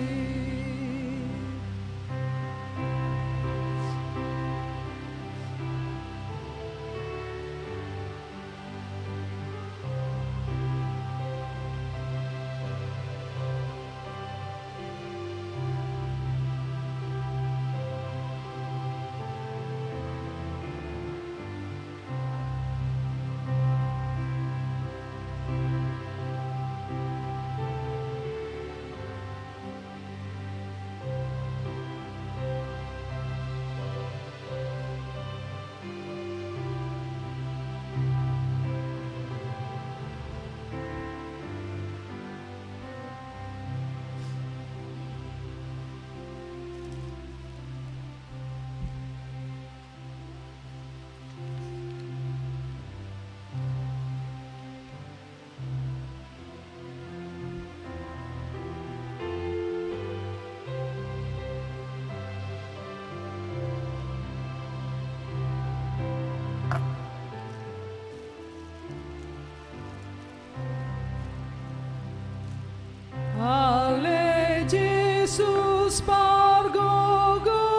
Ale Jesus pargogo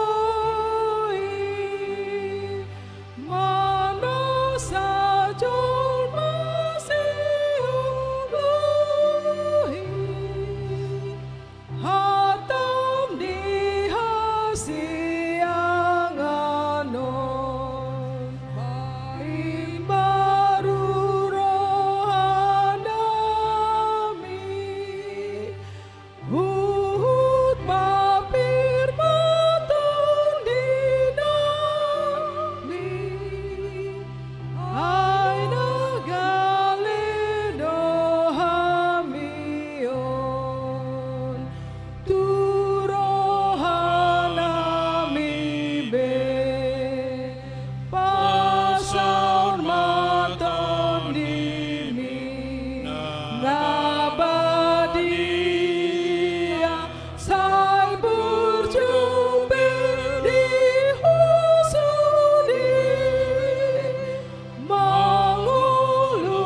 i, manasa jolma siuluhi, hantam di hasiangan on, paimbaru rohanami, huhut ma pir ma tondinami, ai na gale do hami on tu rohanami be. Pasaor ma Tondimi na badia, sai burju pe di husudi, mangolu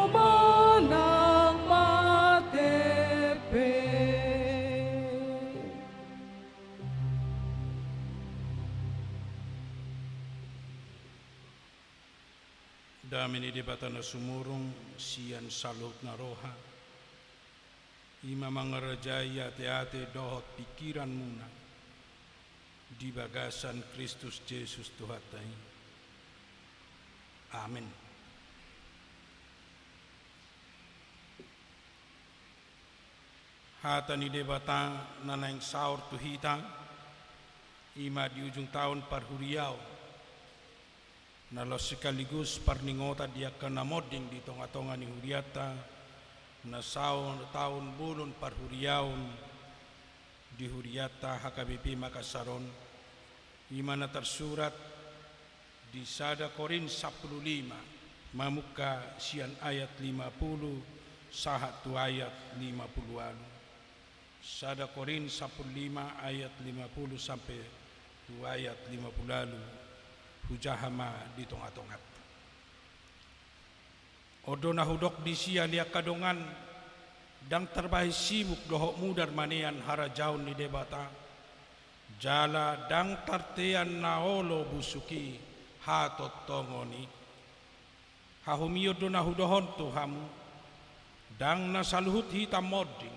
manang mate pe. Dame ni Debata na sumurung sian saluhutna roha, i ma mangarajai ateate dohot pingkiranmuna di bagasan Kristus Jesus Tuhanta i. Amen. Hata ni Debata na naeng saor tu hita, i ma di ujung taon parhuriaon, na laos sekaligus parningotan di angka na monding di tongatonga ni hurianta, na saur taon bolon parhuriaon di hurianta H K B P Makassar on, i ma na tarsurat di sada Korint sampulu lima, mamungka sian ayat lima pulu sahat tu ayat lima pulu ualu. Sada Korint sampulu lima ayat lima pulu sampe tu ayat lima pulu ualu, hujaha ma di tongatonganta. On do na hudok disi, ale angka dongan, ndang tarbahen sibuk dohot mudar manean harajaon ni Debata, jala ndang tartean na olo busuk i hatontongon i. Hahomion do na hudokhon tu hamu, ndang na saluhut hita monding,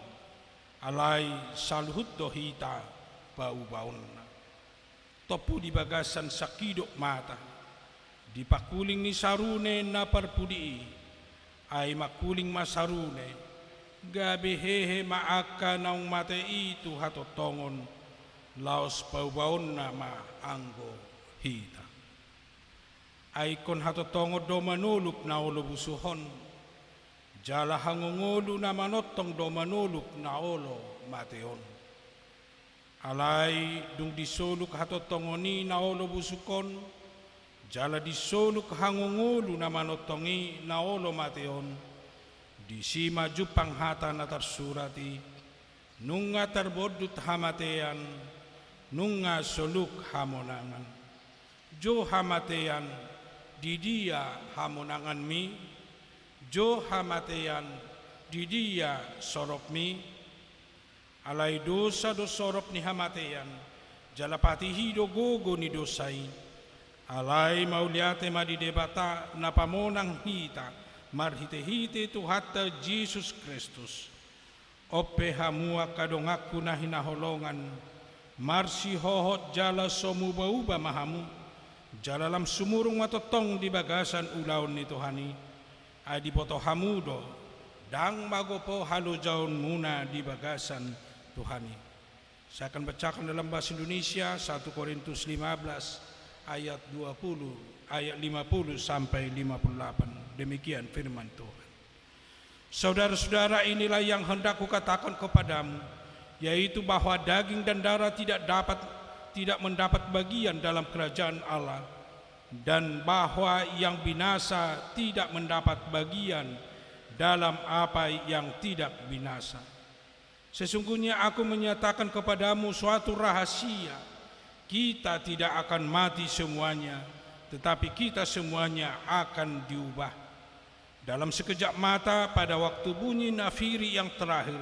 alai saluhut do hita paubaonna. Tompu di bagasan sangkidop mata, di pangkuling ni sarune na parpudi i, Ai mangkuling ma sarune, gabe hehe ma angka naung mate i tu hatontongon, laos paubaonna ma anggo hita. Ai ingkon hatontongon do manoluk na olo busuhon, jala hangoluolu na manongtong do manoluk na olo mate on. Alai dung disoluk hatontongon i na olo busuk on, jala disoluk hangoluolu na manongtong i na olo mate on, disi ma jumpang hata na tarsurat i: Nunga tarbondut hamatean, nunga soluk hamonangan. Jo hamatean, di dia hamonanganmi? Jo hamatean, di dia soropmi? Alai dosa do sorop ni hamatean, jala patih i do gogo ni dosa i. Alai mauliate ma di Debata na pamonang hita marhitehite Tuhanta Jesus Kristus. On pe hamu angka donganku na hinaholongan, marsihohot jala so muba-uba ma hamu, jala lam sumurung ma tongtong di bagasan ulaon ni Tuhan i. Ai diboto hamu do, ndang magopo halojaonmuna di bagasan Tuhan i. Saya akan bacakan dalam bahasa Indonesia, satu Korintus lima belas ayat dua puluh, ayat lima puluh sampai lima puluh delapan. Demikian firman Tuhan. Saudara-saudara, inilah yang hendak kukatakan kepadamu, yaitu bahwa daging dan darah tidak dapat, tidak mendapat bagian dalam kerajaan Allah, dan bahwa yang binasa tidak mendapat bagian dalam apa yang tidak binasa. Sesungguhnya aku menyatakan kepadamu suatu rahasia: kita tidak akan mati semuanya, tetapi kita semuanya akan diubah. Dalam sekejap mata, pada waktu bunyi nafiri yang terakhir.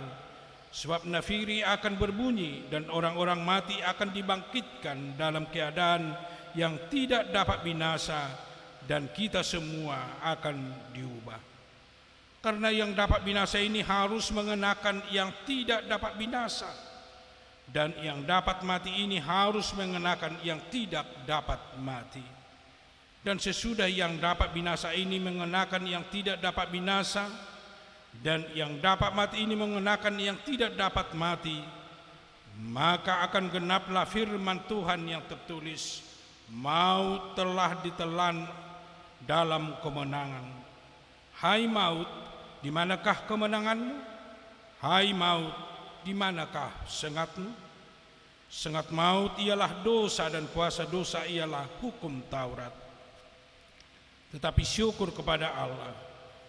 Sebab nafiri akan berbunyi, dan orang-orang mati akan dibangkitkan dalam keadaan yang tidak dapat binasa, dan kita semua akan diubah. Karena yang dapat binasa ini harus mengenakan yang tidak dapat binasa, dan yang dapat mati ini harus mengenakan yang tidak dapat mati. Dan sesudah yang dapat binasa ini mengenakan yang tidak dapat binasa, dan yang dapat mati ini mengenakan yang tidak dapat mati, maka akan genaplah firman Tuhan yang tertulis: Maut telah ditelan dalam kemenangan. Hai maut, di manakah kemenanganmu? Hai maut, di manakah sengatmu? Sengat maut ialah dosa, dan kuasa dosa ialah hukum Taurat. Tetapi syukur kepada Allah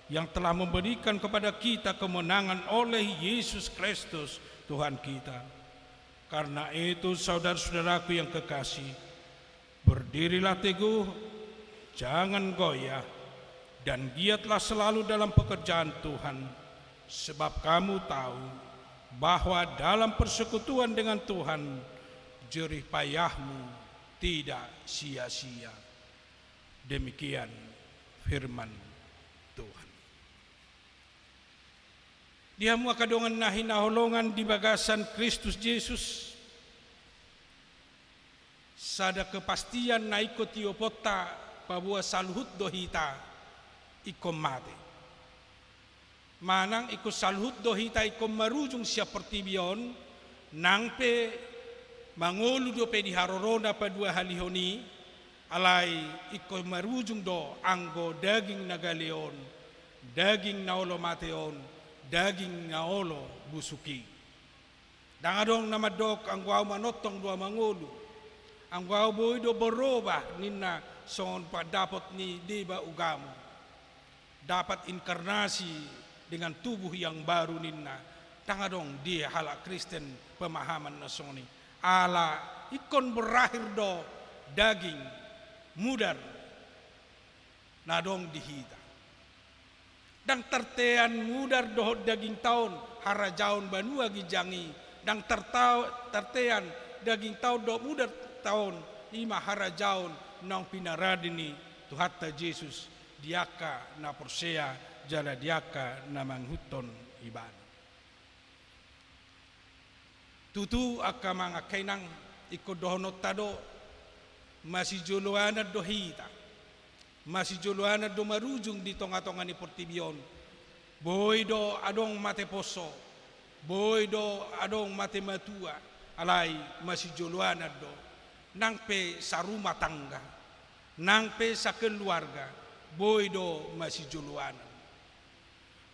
yang telah memberikan kepada kita kemenangan oleh Yesus Kristus Tuhan kita. Karena itu, saudara-saudaraku yang kekasih, berdirilah teguh, jangan goyah, dan giatlah selalu dalam pekerjaan Tuhan, sebab kamu tahu bahwa dalam persekutuan dengan Tuhan, jerih payahmu tidak sia-sia. Demikian firman Tuhan. Di hamu angka dongan na hinaholongan di bagasan Kristus Jesus, sada kepastian na ingkon tioponta paboa saluhut do hita ingkon mate. Manang ingkon saluhut do hita ingkon marujung sian portibi on, nang pe mangolu dope di haroro na paduahalihon i, alai ingkon marujung do anggo daging na gale on, daging na olo mate on, daging na olo busuk i. Ndang adong na mandok anggo ahu manongtong do ahu mangolu, anggo ahu boi do berubah ninna songon pandapot ni deba ugamo. Dapat inkarnasi dengan tubuh yang baru ninna. Ndang adong di halak Kristen pemahaman na songon i. Ala ingkon berakhir do daging, mudar na adong di hita. Ndang tartean mudar dohot dagingta on harajaon banua ginjang i. Ndang tartao-, tartean dagingta on dohot mudarta on, i ma harajaon naung pinarade ni Tuhanta Jesus di angka na porsea jala di angka na mangihuthon Ibana. Tutu, angka amang, angka inang, ingkon dohononta do, masijoloanan do hita, masijoloanan do marujung di tonga-tonga ni portibi on, Boi do adong mate poso, boi do adong mate matua, alai masijoloanan do, nang pe sarumah tangga, nang pe sakeluarga, boi do masijoloanan.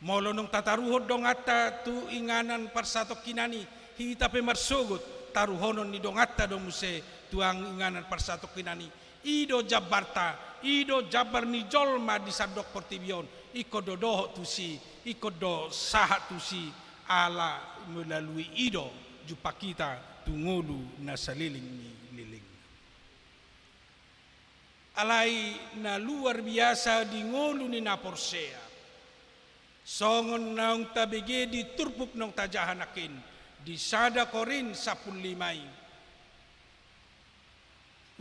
Molo naung tataruhon donganta tu inganan parsatongkinan i, hita pe marsogot taruhonon ni donganta do muse tu inganan parsatongkinan i. I do jambarta, i do jambar ni jolma di sandok portibi on, ingkon do dohot tusi, ingkon do sahat tusi, ala melalui i do jumpang hita tu ngolu na saleleng ni lelengna. Alai na luar biasa di ngolu ni na porsea. Songon naung tabege di turpuk naung tajaha nangkin, di sada Korint sampulu lima i.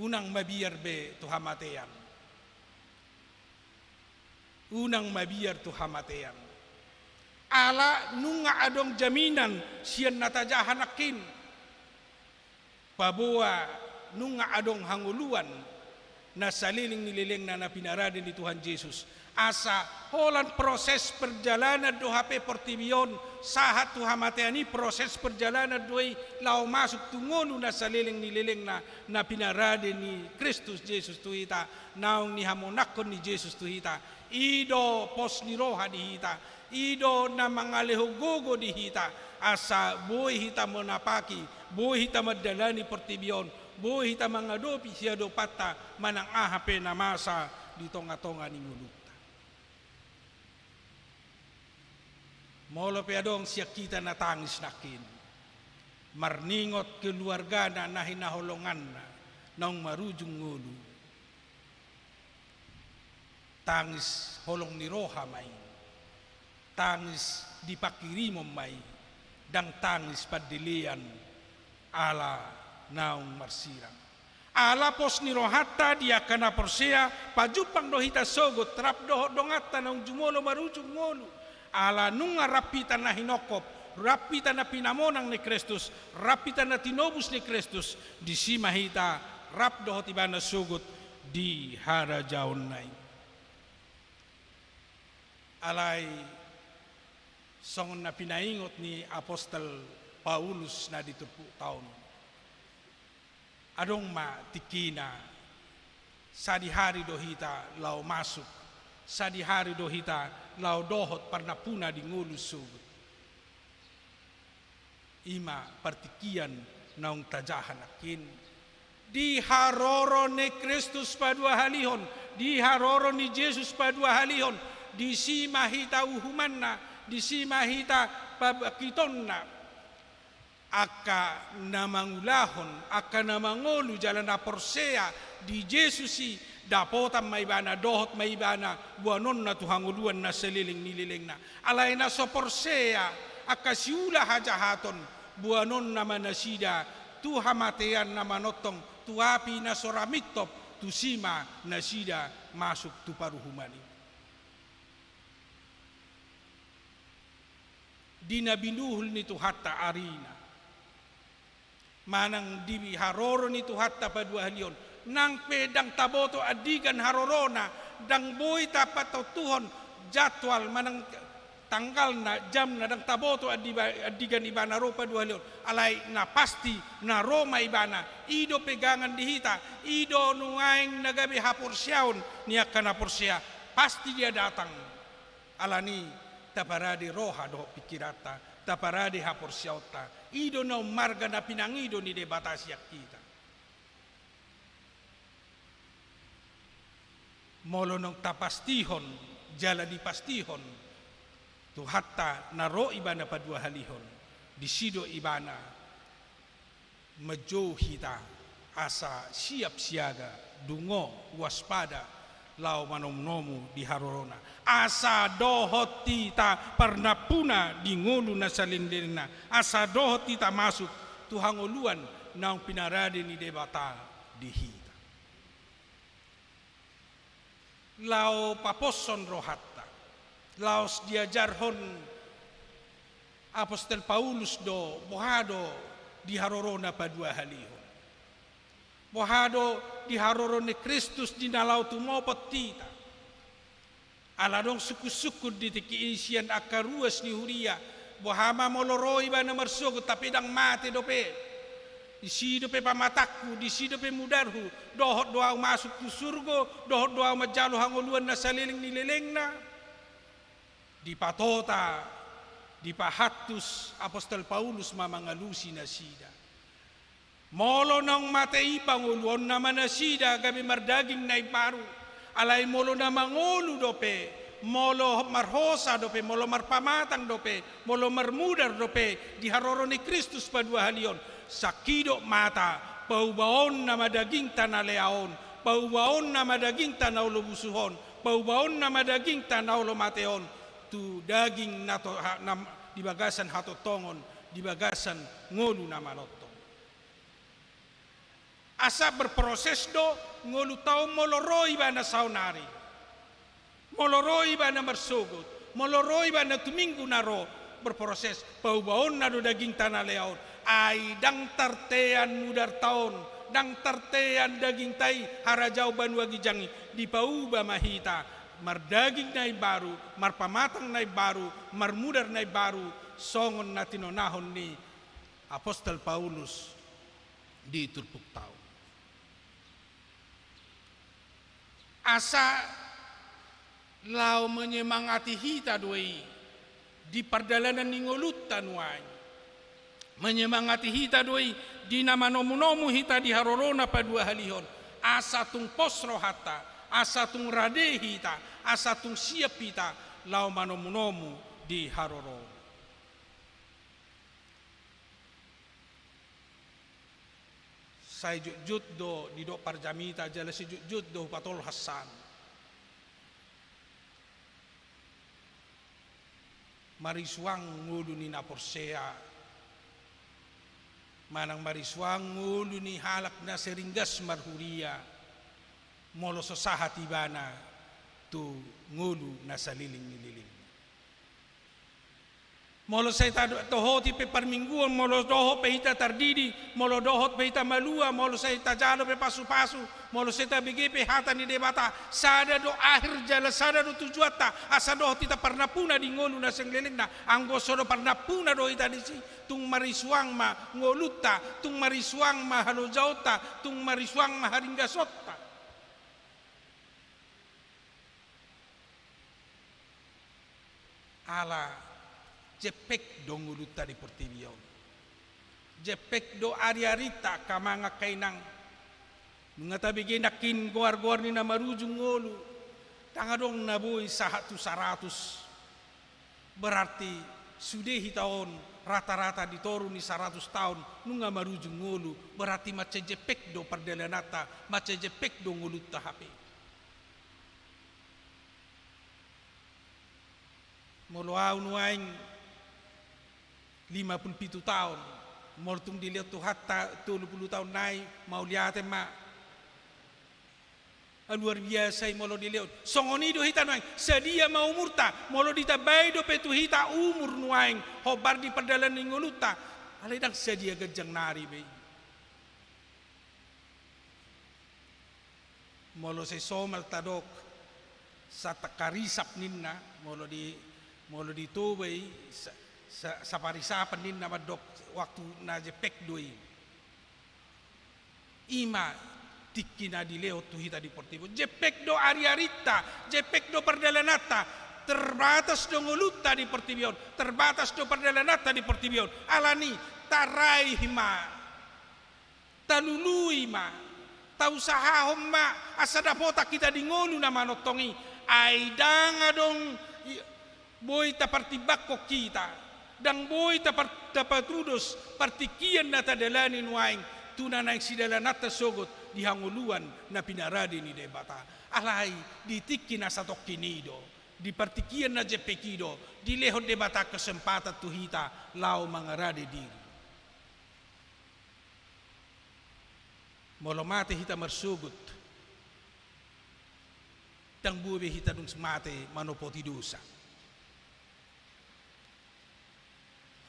Unang mabiar be tu hamatean. Unang mabiar tu hamatean. Ala nunga adong jaminan sian na tajaha nangkin. Paboa nunga adong hangoluan na saleleng ni lelengna na pinarade ni Tuhan Jesus. Asa holan proses perjalanan do hape portibi on, sahat tu hamatean i proses perjalanan do i laho masuk tu ngolu na saleleng ni lelengna na pinarade ni Kristus Jesus tu hita, naung nihamonangkon ni Jesus tu hita. I do pos ni roha di hita, i do na mangalehon gogo di hita, asa boi hita manapaki, boi hita mandalani portibi on, boi hita mangadopi siadopanta manang aha pe na masa di tongatonga ni ngolunta. Molo pe adong sian hita na tangis nangkin, marningot keluargana na hinaholonganna naung marujung ngolu, tangis holong ni roha ma i. Tangis di pangkirimon ma i, ndang tangis pandelean ala naung marsirang. Ala pos ni rohanta di angka na porsea, pajumpang do hita sogot, rap dohot donganta naung jumolo marujung ngolu. Ala nunga rap hita na hinongkop, rap hita na pinamonang ni Kristus, rap hita na tinobus ni Kristus, disi ma hita rap dohot Ibana sogot di harajaonna i. Alai songon na pinaingot ni apostel Paulus na di turpukta on, adong ma tingkina, sadihari do hita laho masuk, sadihari do hita laho dohot parnampuna di ngolu sogot. I ma partingkian naung tajaha nangkin. Di haroro ni Kristus paduahalihon, di haroro ni Jesus paduahalihon, disi ma hita uhumanna, disi ma hita pabangkitonna. Angka na mangulahon, angka na mangolu jala na porsea di Jesus i, dapotan ma ibana, dohot ma ibana boanonna tu hangoluan na saleleng ni lelengna. Alai na so porsea, angka siula hajahaton, boanonna ma nasida tu hamatean na manongtong, tu api na so ra mintop, tusi ma nasida masuk tu paruhuman i. Di na binuhul ni Tuhanta arina, manang di haroro ni Tuhanta paduahalihon, nang pe ndang taboto andigan harorona, ndang boi tapatontuhon jadwal manang tanggalna, jamna, ndang taboto andi-, andigan ibana ro paduahalihon, alai na pasti na ro ma ibana. I do pegangan di hita, i do nuaeng na gabe haporseaon ni angka na porsea, pasti dia datang. Alani taparade roha dohot pingkiranta, taparade haporseaonta. I do na ummarga na pinangido ni Debata sian hita. Molo naung tapastihon, jala dipastihon Tuhanta na ro ibana paduahalihon, disi do ibana manjou hita asa siap siaga, dungo, waspada, laho manomunomu di harorona. Asa dohot hita parnampuna di ngolu na saleleng ni lelengna, asa dohot hita masuk tu hangoluan naung pinarade ni Debata di hita. Laho paposhon rohanta. Laos diajarhon apostel Paulus do boha do di harorona paduahalihon. Boha do di haroro ni Kristus di na laho tumopot hita. Ala adong sungkun-sungkun di tingki i sian angka ruas ni huria, boha ma molo ro ibana marsogot, tapi ndang mate dope. Disi dope pamatangku, disi dope mudarhu, dohot do ahu masuk tu surgo, dohot do ahu manjalo hangoluan na saleleng ni lelengna. Dipatota, dipahantus apostel Paulus ma mangalusi nasida. Molo naung mate i, pangoluonna ma nasida gabe mardaging na imbaru. Alai molo na mangolu dope, molo marhosa dope, molo marpamatang dope, molo marmudar dope di haroro ni Kristus paduahalihon, sangkidok mata, paubaonna ma dagingta na lea on, paubaonna ma dagingta na olo busuhon, paubaonna ma dagingta na olo mate on, tu daging na to-, ha-, na, di bagasan hatongtongon, di bagasan ngolu na manongtong. Asa berproses do ngolunta on molo ro ibana saonari. Molo ro ibana marsogot, molo ro ibana tu minggu na ro, berproses, paubaonna do dagingta na lea on. Ai ndang tartean mudarta on, ndang tartean dagingta i, harajaon banua ginjang i, dipauba ma hita, mardaging na imbaru, marpamatang na imbaru, marmudar na imbaru, songon na tinonahon ni apostel Paulus di turpukta on. Asa laho menyemangati hita do i di pardalanan ni ngolunta nuaeng. Menyemangati hita do i di na manomunomu hita di harorona paduahalihon. Asa tung pos rohanta, asa tung rade hita, asa tung siap hita laho manomunomu di harorona. Sai jotjot do didok parjamita, jala sai jotjot do hupatolhas an. Marisuang ngolu ni na porsea, manang marisuang ngolu ni halak na sering gas marhuria, molo so sahat ibana tu ngolu na saleleng ni lelengna. Molo sai tatohoti pe parmingguon, molo dohot pe hita tardidi, molo dohot pe hita malua, molo sai tajalo pe pasupasu, molo sai tabege pe hata ni Debata, sada do akhir jala sada do tujuanta, asa dohot hita parnampuna di ngolu na seng lelengna. Anggo so do parnampuna do hita disi, tung marisuang ma ngolunta, tung marisuang ma halojaonta, tung marisuang ma haringgasonta. Ala jempek do ngolunta di portibi on. Jempek do ariarinta, angka amang, angka inang. Nunga tabege nangkin goargoar ni na marujung ngolu. Ndang adong na boi sahat tu saratus. Berarti sude hita on rata-rata di toru ni saratus taon nunga marujung ngolu. Berarti mansai jempek do pardalananta, mansai jempek do ngolunta hape. Molo ahu nuaeng lima pulu pitu taon, molo tung dilehon Tuhanta tolu pulu taon nai, mauliate ma. Ah, luar biasa i molo dilehon. Songon i do hita nuaeng, sadia ma umurta, molo ditambai dope tu hita umur nuaeng, hombar di pardalanan ni ngolunta, alai ndang sadia ganjang nari be i. Molo sai somal tadok, satangkarisap ninna, molo di, molo di Toba i, sa-, sa-, saparisapan ninna mandok waktu na jempek do i. I ma tingki na dilehon tu hita di portibi on. Jempek do ariarinta, jempek do pardalananta, terbatas do ngolunta di portibi on, terbatas do pardalananta di portibi on. Alani, tarai ma. Talului ma, tausahahon ma, asa dapotan hita di ngolu na manongtong i, ai ndang adong i-, boi tapartimbangkon hita, ndang boi tapar-, tapatudos partingkian na tadalani nuaeng, tu na naeng sidalananta sogot di hangoluan na pinarade ni Debata. Alai di tingki na satongkin i do, di partingkian na jempek i do, dilehon Debata kesempatan tu hita laho mangarade diri. Molo mate hita marsogot, ndang boi be hita dung mate manopoti dosa.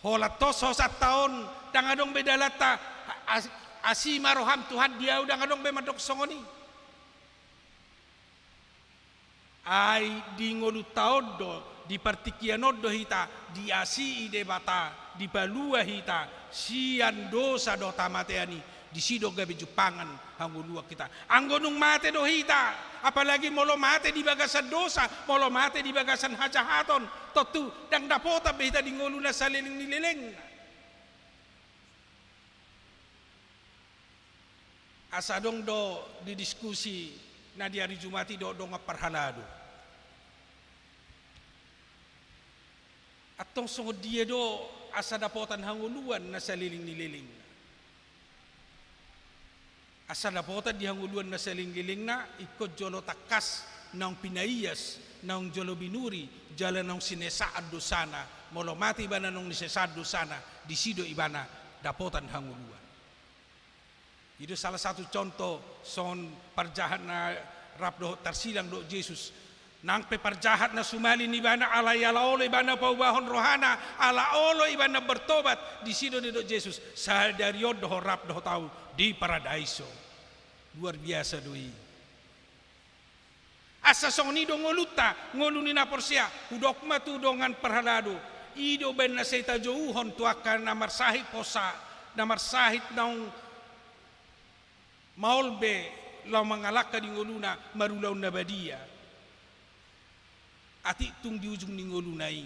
Holan tos hosanta on, ndang adong be dalanta, as-, asi ma roham Tuhan di ahu, ndang adong be mandok songon i. Ai di ngolunta on do, di partingkian on do hita diasii Debata, dipalua hita sian dosa dohot hamatean i. Disi do gabe jumpangan hangoluan hita. Anggo nunga mate do hita, apalagi molo mate di bagasan dosa, molo mate di bagasan hajahaton, tontu ndang dapotan be hita di ngolu na saleleng ni lelengna. Asa adong do didiskusi na di ari Jumat i dohot dongan parhalado. Antong songon dia do asa dapotan hangoluan na saleleng ni lelengna? Asa dapotan di hangoluan na saleleng ni lelengna, ingkon jolo tangkas naung pinaias, naung jolo binuri, jala naung sinesaan dosana. Molo mate ibana naung nisesaan dosana, disi do ibana dapotan hangoluan. I do salah satu contoh songon parjahat na rap dohot tarsilang dohot Jesus. Nang pe parjahat na sumalin ibana, alai ala olo ibana paubahon rohana, ala olo ibana bertobat, disi do didok Jesus, sadari on do ho rap dohot ahu di paradaiso. Luar biasa do i. Asa songon i do ngolunta, ngolu ni na porsea, hudok ma tu dongan parhalado. I do baen na sai tajouhon tu angka na marsahit posa, na marsahit naung maol be laho mangalangka di ngoluna marulaon na badia. Atik tung di ujung ni ngoluna i,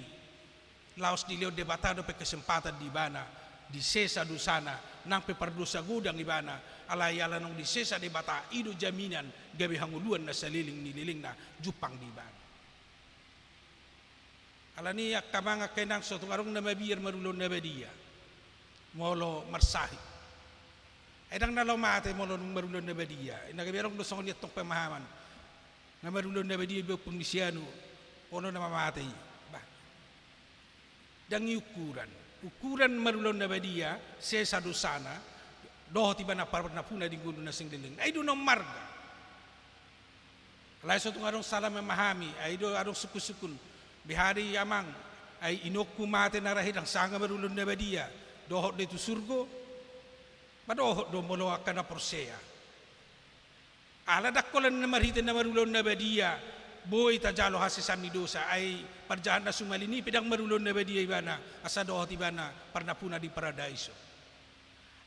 laos dilehon Debata dope kesempatan di ibana, disesa dosana, nang pe pardosa godang ibana, alai ala naung disesa Debata, i do jaminan gabe hangoluan na saleleng ni lelengna jumpang di ibana. Alani i angka amang angka inang, so tung adong na mabiar marulaon na badia molo marsahit. Ai ndang na laho mate molo dung marulaon na badia. Na gabe adong do songon i antong pemahaman. Na marulaon na badia i be ompung ni si anu, olo nama mate i. Bah. Ndang i ukuran. Ukuran marulaon na badia, sesa dosana, dohot ibana parnapuna di ngolu na saleleng. Ai do na ummarga. Alai so tung adong salah memahami, ai do adong sungkun-sungkun. Bihari amang, ai inongku mate na rahe ndang sanga marulaon na badia. Dohot do i tu surgo. Ba dohot do molo angka na porsea. Ala ndang holan na marhite na marulaon na badia, boi tajalo hasesaan ni dosa, ai parjahat na sumalin i pe ndang marulaon na badia ibana, asa dohot ibana parnapuna di paradaiso.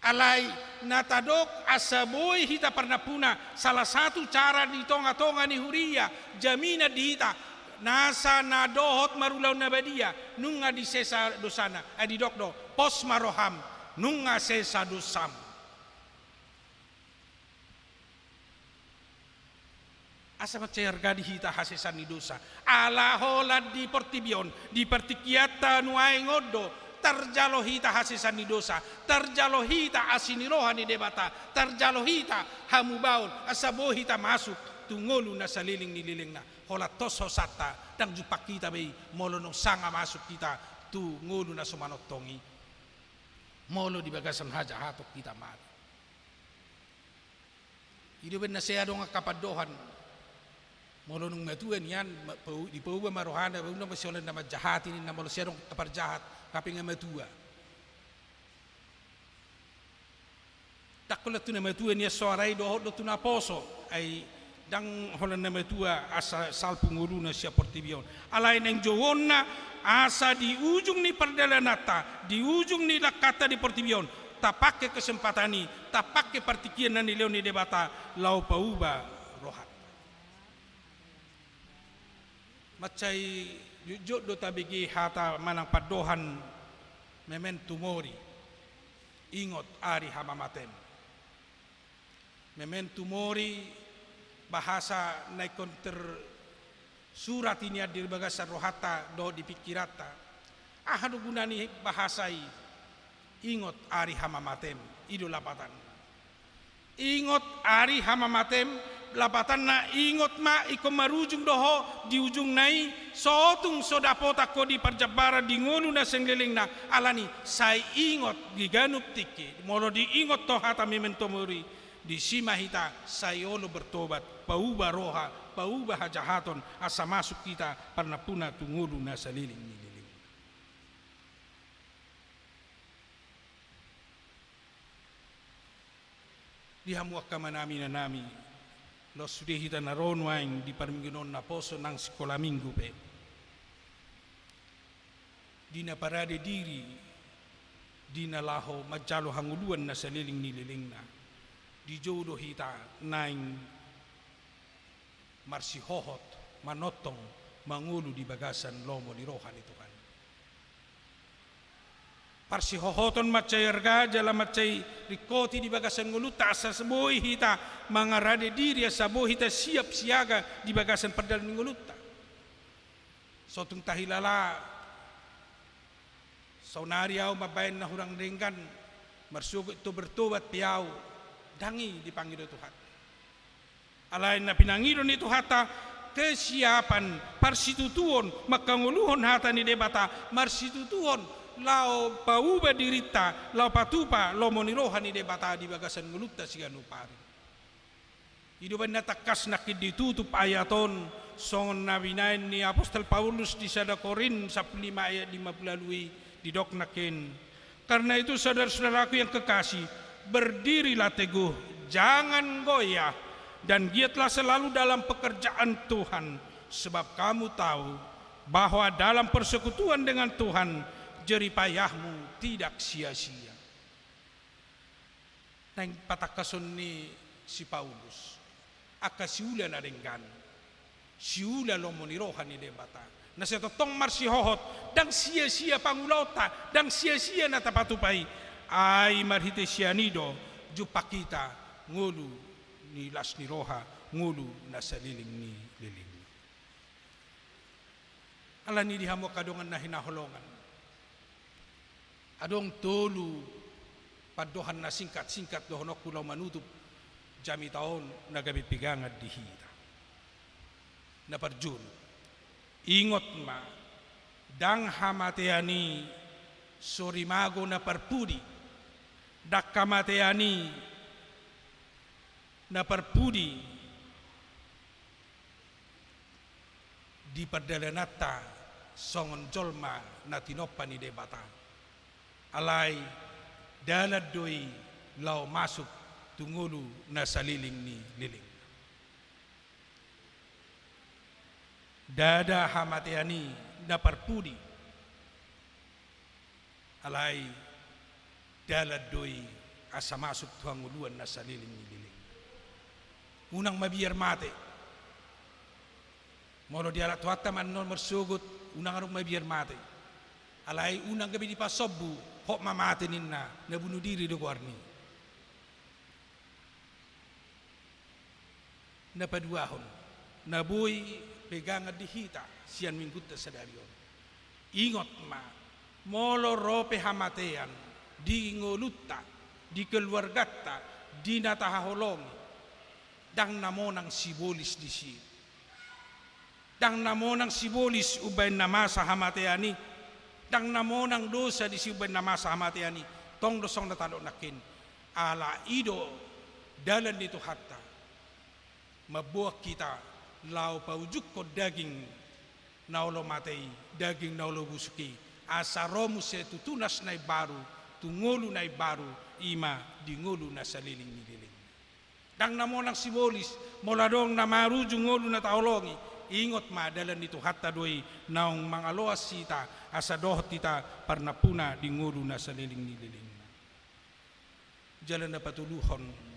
Alai na tadok asa boi hita parnapuna, salah satu cara di tonga-tonga ni huria, jaminan di hita, nasa na dohot marulaon na badia, nunga disesa dosana, ai didok do, pos ma roham, nunga sesa dosam. Asa mansai arga di hita hasesaan ni dosa. Ala holan di portibi on, di partingkianta nuaeng on do, tarjalo hita hasesaan ni dosa, tarjalo hita asi ni roha ni Debata, tarjalo hita hamubaon, asa boi hita masuk tu ngolu na saleleng ni lelengna. Holan tos hosanta, ndang jumpang hita be i, molo naung sanga masuk hita tu ngolu na so manongtong i. Molo di bagasan hajahaton hita mate. I do baen na sai adong angka pandohan. Molo nunga matua nian, ma-, pau-, dipauba ma rohana, ba unang ma sai holan na manjahati ninna molo sai adong angka parjahat, hape nunga matua. Ndang holan tu na matua nian soara i dohot do tu na poso, ai ndang holan na matua asa salpu ngoluna sian portibi on. Alai naeng jouonna asa di ujung ni pardalananta, di ujung ni langkanta di portibi on, tapangke kesempatan i, tapangke partingkian na nilehon ni Debata, laho pauba rohanta. Mansai jotjot do tabege hata manang pandohan memento mori, ingot ari hamamatem. Memento mori, bahasa na ingkon tersurat i nian di bagasan rohanta dohot di pingkiranta. Aha do guna ni bahasa i? Ingot ari hamamatem, i do lapatanna. Ingot ari hamamatem, lapatanna ingot ma ingkon marujung do ho di ujungna i, so tung so dapotan ho di parjambaran di ngolu na salelengna, alani sai ingot di ganup tingki, molo diingot ho hata memento mori, disi ma hita sai olo bertobat, pauba roha, pauba hajahaton, asa masuk hita parnampuna tu ngolu na saleleng ni lelengna. Di hamu angka amanami, inanami, Los sude hita na ro nuaeng di parmingguon naposo nang sikola minggu pe. Di na parade diri, di na laho manjalo hangoluan na saleleng ni lelengna. Dijou do hita naeng marsihohot, manongtong, mangolu di bagasan lomo ni roha ni Tuhan. Parsihohoton mansai arga jala mansai ringkoti di bagasan ngolunta asa boi hita mangarade diri asa boi hita siap siaga di bagasan pardalan ni ngolunta. So tung tahilala, saonari ahu mambaen na hurang denggan, marsogot do bertobat pe ahu, ndang i dipangido Tuhan. Alai na pinangido ni Tuhanta, kesiapan, parsitutuon, mangkangoluhon hata ni Debata, marsitutuon, laho pauba dirinta, laho patupa lomo ni roha ni Debata di bagasan ngolunta siganup ari. I do umbahen na tangkas nangkin ditutup ayat on, songon na binaen ni apostel Paulus di sada Korint sampulu lima ayat lima pulu ualu i, didok nangkin: Karena itu, saudara-saudaraku yang kekasih, berdirilah teguh, jangan goyah, dan giatlah selalu dalam pekerjaan Tuhan, sebab kamu tahu bahwa dalam persekutuan dengan Tuhan, jerih payahmu tidak sia-sia. Naeng patangkason ni si Paulus, angka siula na denggan, siula lomo ni roha ni Debata, na sai tongtong marsihohot, ndang sia-sia pangulaonta, ndang sia-sia na tapatupa i. Ai marhite sian i do jumpang hita ngolu ni las ni roha, ngolu na saleleng ni lelengna. Alani i di hamu angka dongan na hinaholongan, adong tolu pandohan na singkat-singkat dohononku laho manutup jamita on na gabe pegangan di hita. Na parjolo, ingot ma, ndang hamatean i so rimago na parpudi, ndang hamatean i na parpudi di pardalananta songon jolma na tinompa ni Debata. Alai dalan do i laho masuk tu ngolu na saleleng ni lelengna. Ndada hamatean i na parpudi. Alai dalan do i asa masuk tu hangoluan na saleleng ni lelengna. Unang mabiar mate. Molo dialap Tuhanta ma annon marsogot, unang adong mabiar mate. Alai unang gabe dipasombu, hot ma mate ninna, na bunuh diri do goarni. Na paduahon, na boi pegangan di hita sian minggunta sadari on. Ingot ma, molo ro pe hamatean di ngolunta, di keluarganta, di na tahaholongi, ndang na monang sibolis disi. Ndang na monang sibolis umbahen na masa hamatean i. Ndang na monang dosa disi umbahen na masa hamatean i. Tong do songon na tadok nangkin. Ala i do dalan ni Tuhanta mamboan hita laho paujunghon daging na olo mate i, daging na olo busuk i, asa ro muse tu tunas na imbaru, tu ngolu na imbaru, i ma di ngolu na saleleng ni lelengna. Ndang na monang sibolis, molo adong na marujung ngolu na taholongi, ingot ma dalan ni Tuhanta do i naung mangaloas hita, asa dohot hita parnampuna di ngolu na saleleng ni lelengna. Jala na patoluhon,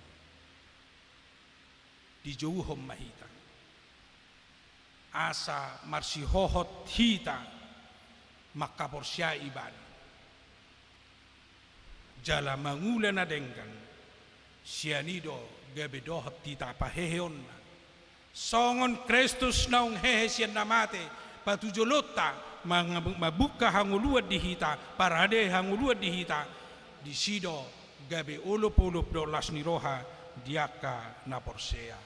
dijouhon ma hita asa marsihohot hita mangkaporseai Ibana. Jala mangula na denggan, sian i do gabe dohot hita paheheonna. Songon Kristus naung hehe sian na mate, patujolonta, manga-, mambuka hangoluan di hita, parade hangoluan di hita, disi do gabe olopolop dohot las ni roha di angka na porsea.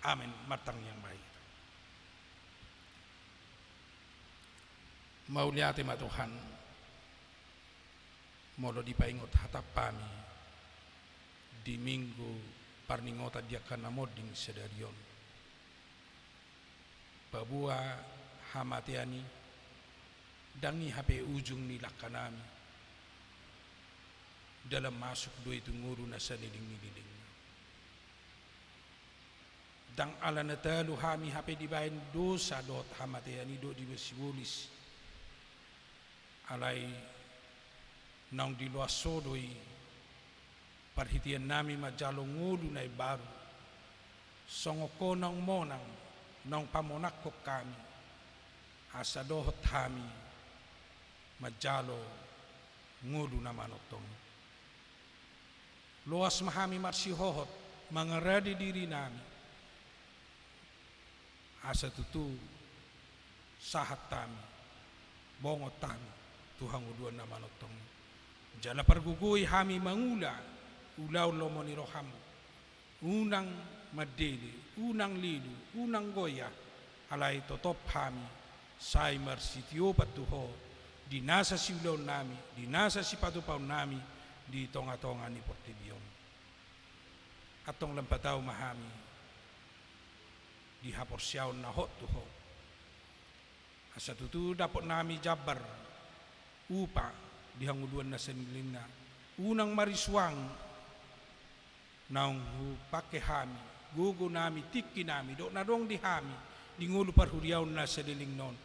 Amen. Martangiang ma hita. Mauliate ma Tuhan, molo dipaingot hataM hami di Minggu parningotan di angka na monding sadari on. Paboa hamatean i, ndang i hape ujung ni langkanami. Dalan masuk do i tu ngolu na saleleng ni lelengna. Ndang ala na talu hami hape dibaen dosa dohot hamatean i dohot dibaen sibolis. Alai naung diloas Ho do i, parhitean nami manjalo ngolu na imbaru, songon Ho naung monang, naung pamonanghon hami, asa dohot hami manjalo ngolu na manongtong. Loas ma hami marsihohot mangarade diri nami, asa tutu sahat hami, bongot hami tu hangoluan na manongtong. Jala pargogoi hami mangula ulaon lomo ni roham. Unang mandele, unang lilu, unang goyah, alai totop hami sai marsitiopan tu Ho, di nasa siulaon nami, di nasa sipatupaon nami, di tongatonga ni portibi on. Antong lam patau ma hami di haporseaon na hot tu Ho, asa tutu dapot nami jambar upa di hangoluan na salelengna. Unang marisuang naung hupangke hami, gogo nami, tingki nami, dohot na adong di hami di ngolu parhuriaon na saleleng on.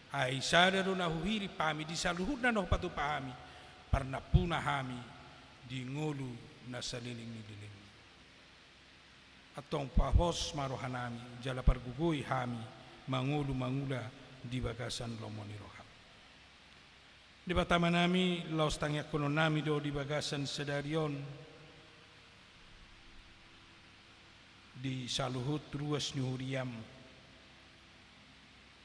Ai sada do na huhirim hami di saluhutna na hupatupa hami, parnampuna hami di ngolu na saleleng ni leleng. Antong pahos ma roha nami, jala pargogoi hami mangolu mangula di bagasan lomo ni roham. Debata Amanami, laos tangiangkonon nami do di bagasan sadari on, di saluhut ruas ni huriam,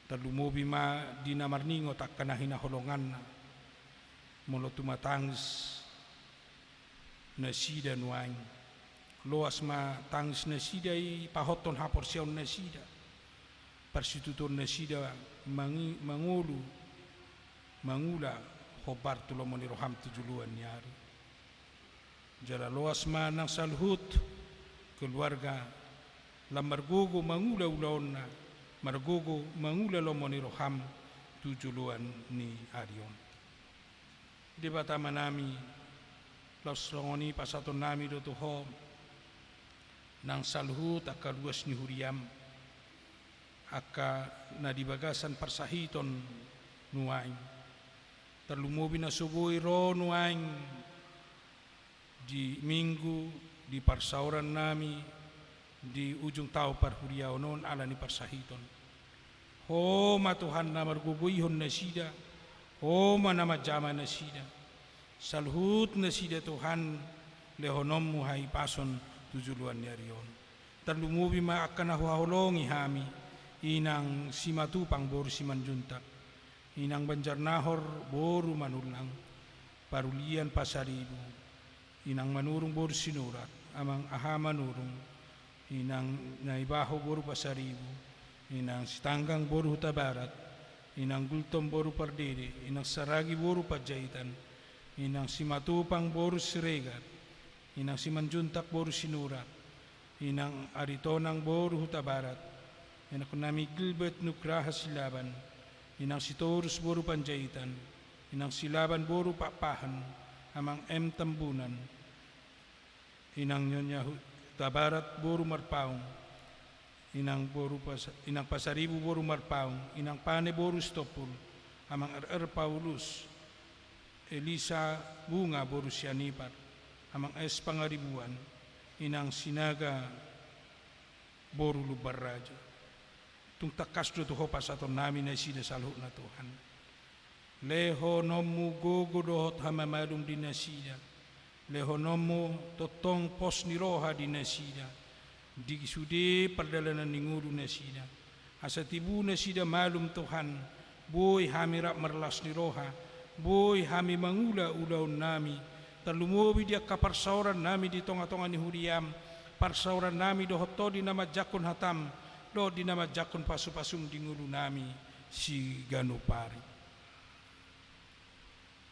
tarlumobi ma di na marningot angka na hinaholonganna, molo tumatangis nasida nuaeng. Loas ma tangis nasida i pahothon haporseaon nasida, parsitutuon nasida mangi-, mangolu, mangula hombar tu lomo ni roham tu joloan ni ari. Jala loas ma nang saluhut keluarga lam margogo mangula ulaonna, margogo mangula lomo ni roham tu joloan ni ari on. Debata Amanami, laos songon i pasahaton nami do tu Ho nang saluhut angka ruas ni huriam, angka na di bagasan parsahiton nuaeng. Tarlumobi na so boi ro nuaeng di Minggu, di parsaoran nami, di ujung taon parhuriaon on ala ni parsahiton. Ho ma Tuhan na margogoihon nasida, Ho ma na manjama nasida. Saluhut nasida Tuhan, lehononmu hahipason tu joloan ni ari on. Tarlumobi ma angka na huhaholongi hami, inang Simatupang boru Simanjuntak, inang Banjarnahor boru Manullang, parulian Pasaribu, inang Manurung boru Sinurat, amang Aha Manurung, inang Naibaho boru Pasaribu, inang Sitanggang boru Hutabarat, inang Gultom boru Pardede, inang Saragi boru Panjaitan, inang Simatupang boru Siregar, inang Simanjuntak boru Sinurat, inang Aritonang boru Hutabarat, inang nami Gilbert Nugraha Silaban, inang Sitorus boru Panjaitan, inang Silaban boru Pakpahan, amang M Tambunan, inang Nyonya Hutabarat boru Marpaung, inang boru Pas-, inang Pasaribu boru Marpaung, inang Pane boru Sitompul, amang R R Paulus, Elisa Bunga boru Sianipar, amang S Pangaribuan, inang Sinaga boru Lumban Raja. Tung tangkas do tu Ho pasahaton nami nasida saluhutna Tuhan. Lehononmu gogo dohot hamamalum di nasida. Lehononmu tongtong pos ni roha di nasida, di sude pardalanan ni ngolu nasida. Asa tibu nasida malum Tuhan, boi hami rap marlas ni roha, boi hami mangula ulaon nami, tarlumobi di angka parsaoran nami di tongatonga ni huriam, parsaoran nami dohot Ho di na manjangkon hatam, dohot di na manjangkon pasupasum di ngolu nami siganup ari.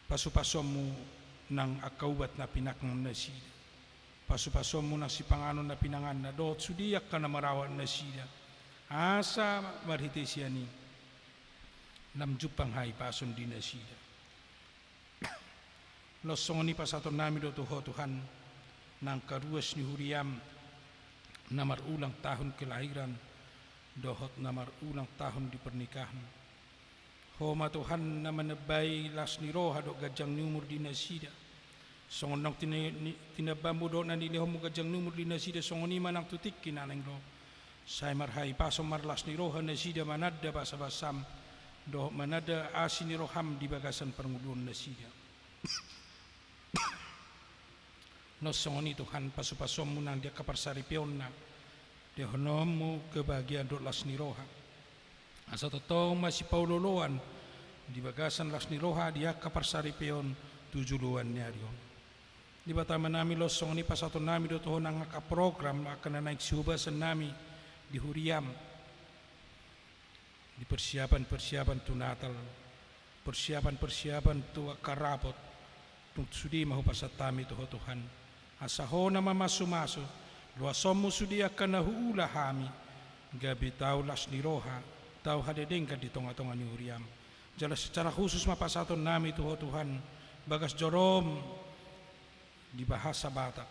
Pasupasonmu nang angka ubat na pinangan nasida. Pasupasonmu nang sipanganon na pinanganna, dohot sude angka na marawat nasida. Asa marhite sian i lam jumpang hahipason di nasida. Laos songon i pasahaton nami do tu Ho Tuhan, nang angka ruas ni huriam, na marulang tahun kelahiran dohot na marulang tahun di pernikahan. Ho ma Tuhan na manambai las ni roha dohot ganjang ni umur di nasida. Songon naung tina-, ni-, tinambamu dohot na nilehonmu ganjang ni umur di nasida, songon i ma nang tu tingki na naeng ro. Sai marhahipason marlas ni roha nasida mananda basabasam dohot mananda asi ni roham di bagasan parngoluon nasida. Laos songon i Tuhan, pasupasuonmu nang di angka parsaripeonna, dilehononmu kebahagiaan dohot las ni roha, asa tongtong masipaolooloan di bagasan las ni roha di angka parsaripeon tu joloan ni ari on. Debata Amanami, laos songon i pasahatonnami do tu Ho nang angka program angka na naeng sihobasannami di huriam, di persiapan-persiapan tu Natal, persiapan-persiapan tu angka rapot, tung sude ma hupasahat hami tu Ho Tuhan. Asa Ho na mamasumasu, luasonmu sude angka na huula hami, gabe tau las ni roha, tau hadenggan di tonga-tonga ni huriam. Jala secara khusus ma pasahatonnami tu Ho Tuhan, bagas jorom di bahasa Batak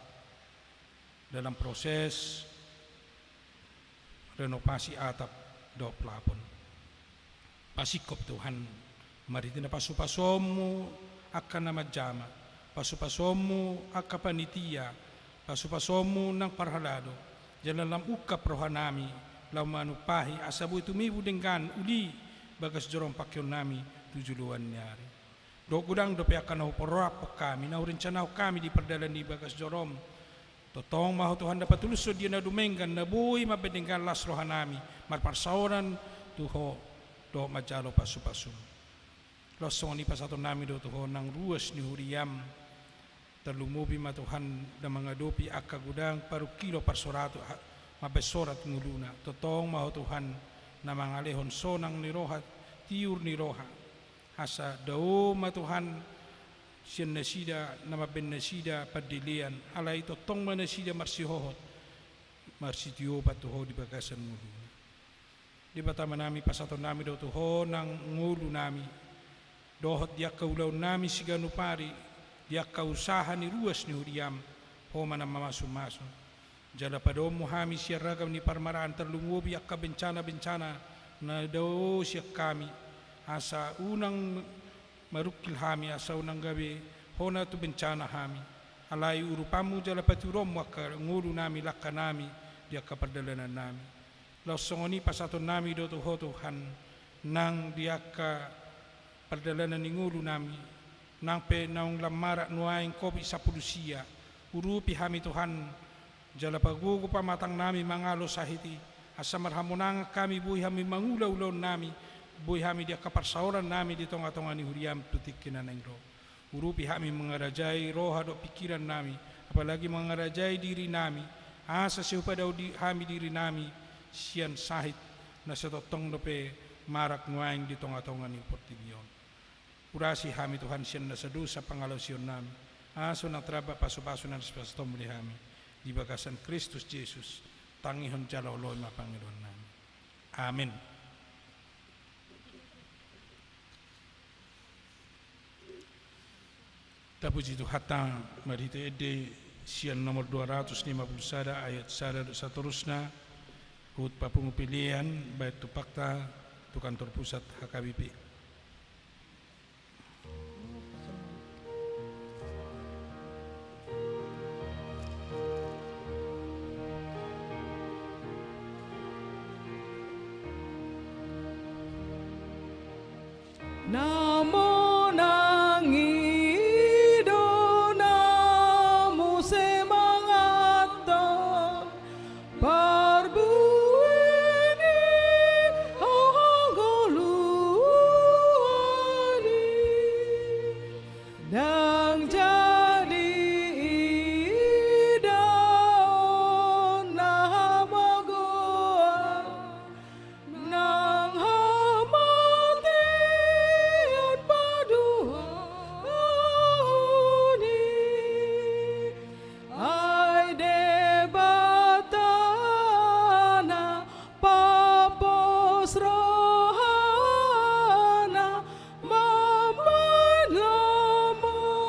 dalam proses renovasi atap dohot plafon. Pasingkop Tuhan, marhite na pasupasuonmu angka na manjama, pasupasuonmu angka panitia, pasupasuonmu nang parhalado, jala lam ungkap rohanami, lam manumpahi asa boi tumibu denggan uli bagas jorom pangkeonnami tu joloan ni ari. Dohot godang dope angka na huparorahon hami, na hurencanahon hami di pardalanan i bagas jorom. Tongtong ma Ho Tuhan na patulushon dia na dumenggan, na boi mambaen denggan las rohanami, marparsaoran tu Ho, dohot manjalo pasupasum. Laos songon i pasahatonnami do tu Ho nang ruas ni huriam, tarlumobi ma Tuhan na mangadopi angka godang parungkilon parsoratu ha-, mambaen sorat ngoluna, tongtong ma Ho Tuhan na mangalehon sonang ni roha, tiur ni roha. Asa dao ma Tuhan sian nasida na mambaen nasida pandelean, alai tongtong ma nasida marsihohot, marsitiopan tu Ho di bagasan ngoluna. Debata Amanami, pasahatonnami do tu Ho nang ngolunami, dohot di angka ulaonnami siganup ari, di angka usaha ni ruas ni huriam, Ho ma na mamasumasu. Jala padaoonmu hami sian ragam ni parmaraan, tarlumobi angka bencana-bencana na dao sian hami, asa unang marungkil hami, asa unang gabe hona tu bencana hami. Alai urupanmu jala patiuronmu angka ngolunami, langkanami, di angka pardalanannami. Laos songon i pasahatonnami do tu Ho Tuhan, nang di angka pardalanan ni ngolunami, nang pe naung lam marak nuaeng Covid sampulu sia, urupi hami Tuhan, jala pagogo pamatangnami mangalo sahit i, asa marhamonangan hami boi hami mangula ulaonnami, boi hami di angka parsaorannami di tonga-tonga ni huriam tu tingki na naeng ro. Urupi hami mangarajai roha dohot pingkirannami, apalagi mangarajai dirinami, asa sai hupadao di hami dirinami sian sahit na sai tongtong dope marak nuaeng di tonga-tonga ni portibi on. Urasi hami Tuhan sian nasa dosa pangalaosionnami, asa unang tarlambat pasupasu na sai pasahatonmu di hami, di bagasan Kristus Jesus, tangihon jala oloi ma pangidoannami. Amin. Tapuji Tuhanta, marhite ende sian nomor dua ratus lima puluh sada ayat sada dohot saterusna, huhut papungu pelean bahen tumpakta tu kantor pusat H K B P. Na monang i do na muse manganhon parbue ni hangoluan i, ndang jadi idaon na hamagoan nang hamateion paduahon i. Ai Debata na pampos rohana mambahen lomo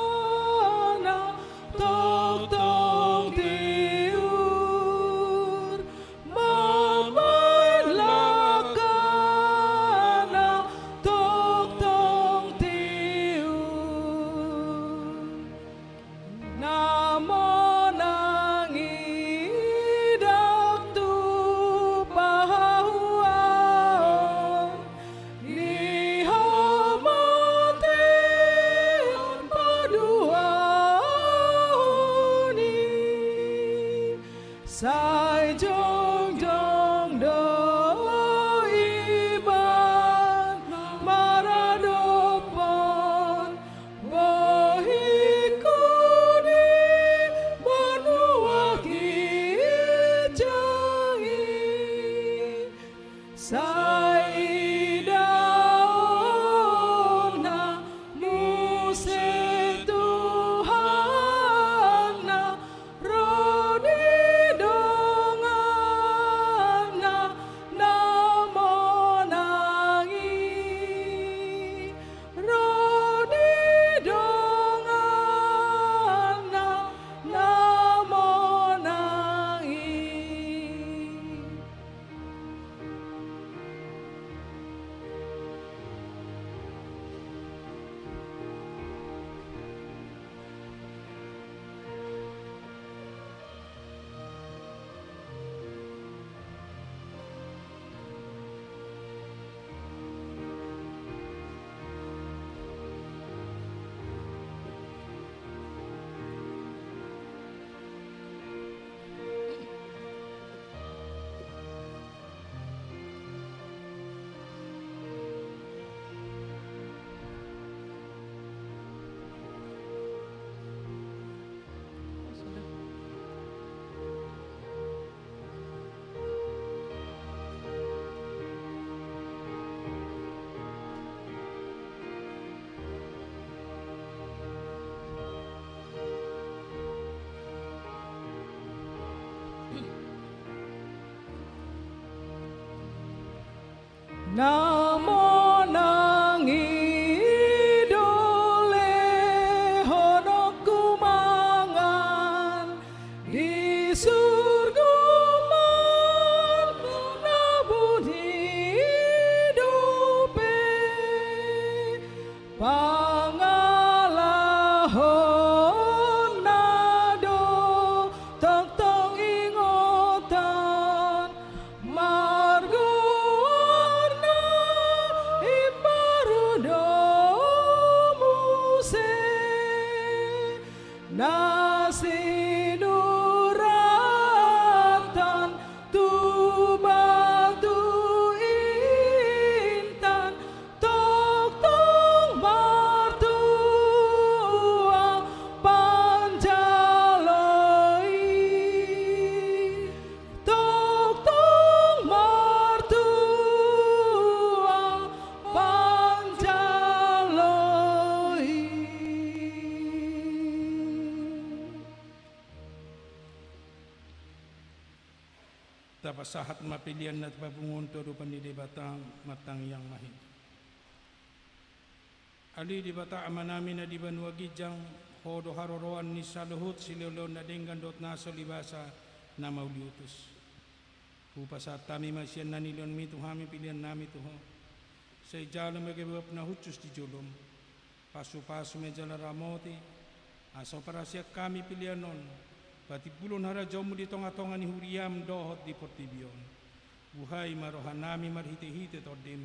Na monang i do lehononku mangan, di surgo ma na buni dope. Pangalahonna do tongtong ingotan, margoarna imbaru do muse. Na sinuratan tu batu intan, tongtong martua panjalo i, tongtong martua panjalo i. Tapasahat ma pelean na tapapungu on tu adopan ni Debata. Martangiang ma hita. Ale Debata Amanami na di banua ginjang, Ho do haroroan ni saluhut silehonlehon na denggan dohot na so libasa na mauliutus. Hupasahat hami ma sian na nilehonMi tu hami peleannami tu Ho. Sai jalo ma gabe uap na hushus di joloM. Pasupasu ma jala ramoti, asa huparhaseang hami pelean on patimbulhon harajaonMu di tongatonga ni huriaM dohot di portibi on. Buhai ma rohanami marhitehite TondiM,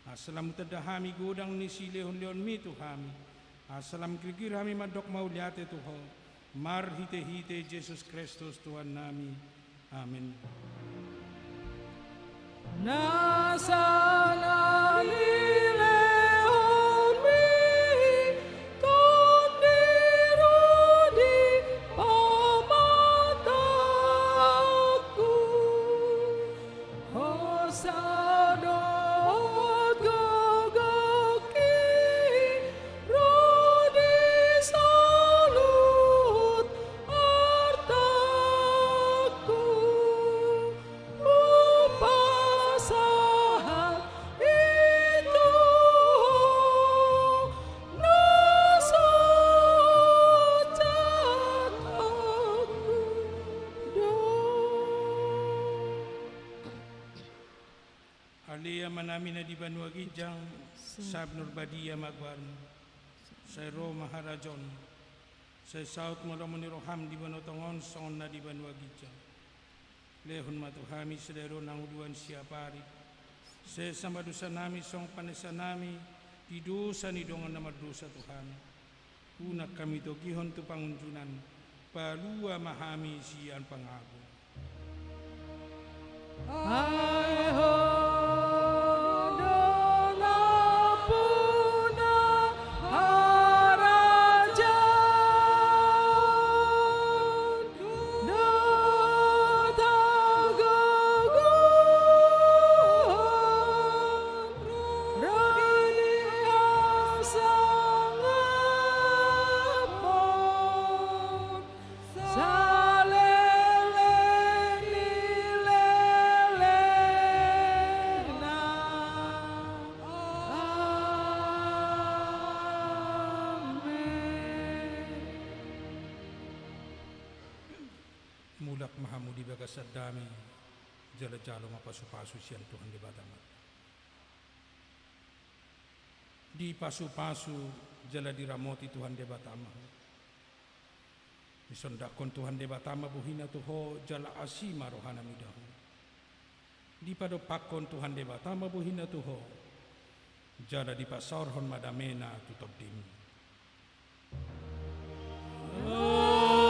asa lam hutanda hami godang ni silehonlehonMi tu hami, asa lam girgir hami mandok mauliate tu Ho, marhitehite Jesus Kristus Tuhannami. Amen. Nasa na nilehonMi Tondi ro di pamatangku, hosa dohot gogongki ro di saluhut artangku. Hupasahat i tu Ho, na so jahatangku do. Ale Amanami na di banua ginjang, sai pinarbadia ma goarMu. Sai ro ma harajaonMu. Sai saut ma lomo ni rohaM di banua tonga on songon na di banua ginjang. Lehon ma tu hami sadari on hangoluan siapari. Sesa ma dosanami songon panesanami di dosa ni dongan na mardosa tu hami. Unang hami togihon tu pangunjunan, palua ma hami sian pangago. Ai Ho do nampuna harajaon dohot hagogoon ro di hasangapon saleleng ni lelengna. Amen. Mulak ma hamu di bagasan dame, jala jalo ma pasupasu sian Tuhan Debata Amanta. Dipasupasu jala diramoti Tuhan Debata ma ho. Disondangkon Tuhan Debata ma bohina tu ho, jala asi ma rohana mida ho. Dipadompakkon Tuhan Debata ma bohina tu ho, jala dipasaorhon ma damena tu tondim. Amen.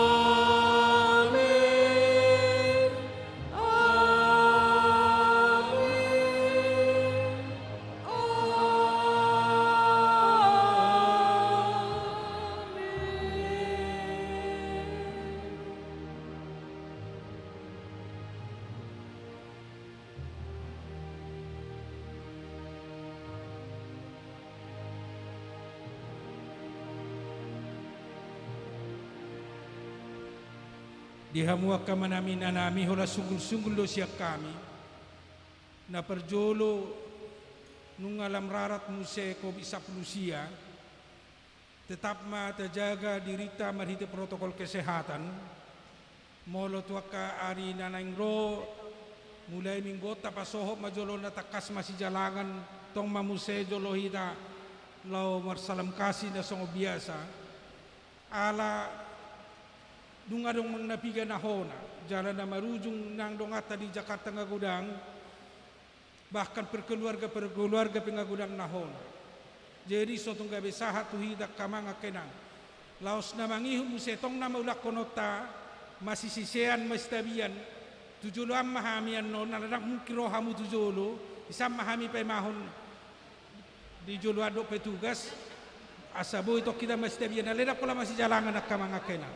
Amen. Amen. Di hamu angka amanami, inanami, holan sunggulsunggul do sian hami. Na parjolo, Nunga lam rarat muse Covid sampulu sia, tetap ma tajaga dirinta marhite protokol kesehatan. Molo tu angka ari na naeng ro, mulai minggu on tapasohot ma jolo na tangkas masijalangan, tong ma muse jolo hita laho marsalam kasih na songon biasa. Ala dung adong manang na piga na hona, jala na marujung nang donganta di Jakarta nga godang, bahkan perkeluarga-perkeluarga pe nga godang na hona. Jadi so tung gabe sahat tu hita angka amang angka inang. Laos na mangihut muse tong na maulangkononta, masisisean, masitabian, tu joloan ma hami annon, ala ndang mungkin ro hamu tu jolo, i sian ma hami paimahon di joloan dohot petugas, asa boi tong hita masitabian, alai ndang pola masijalangan angka amang angka inang.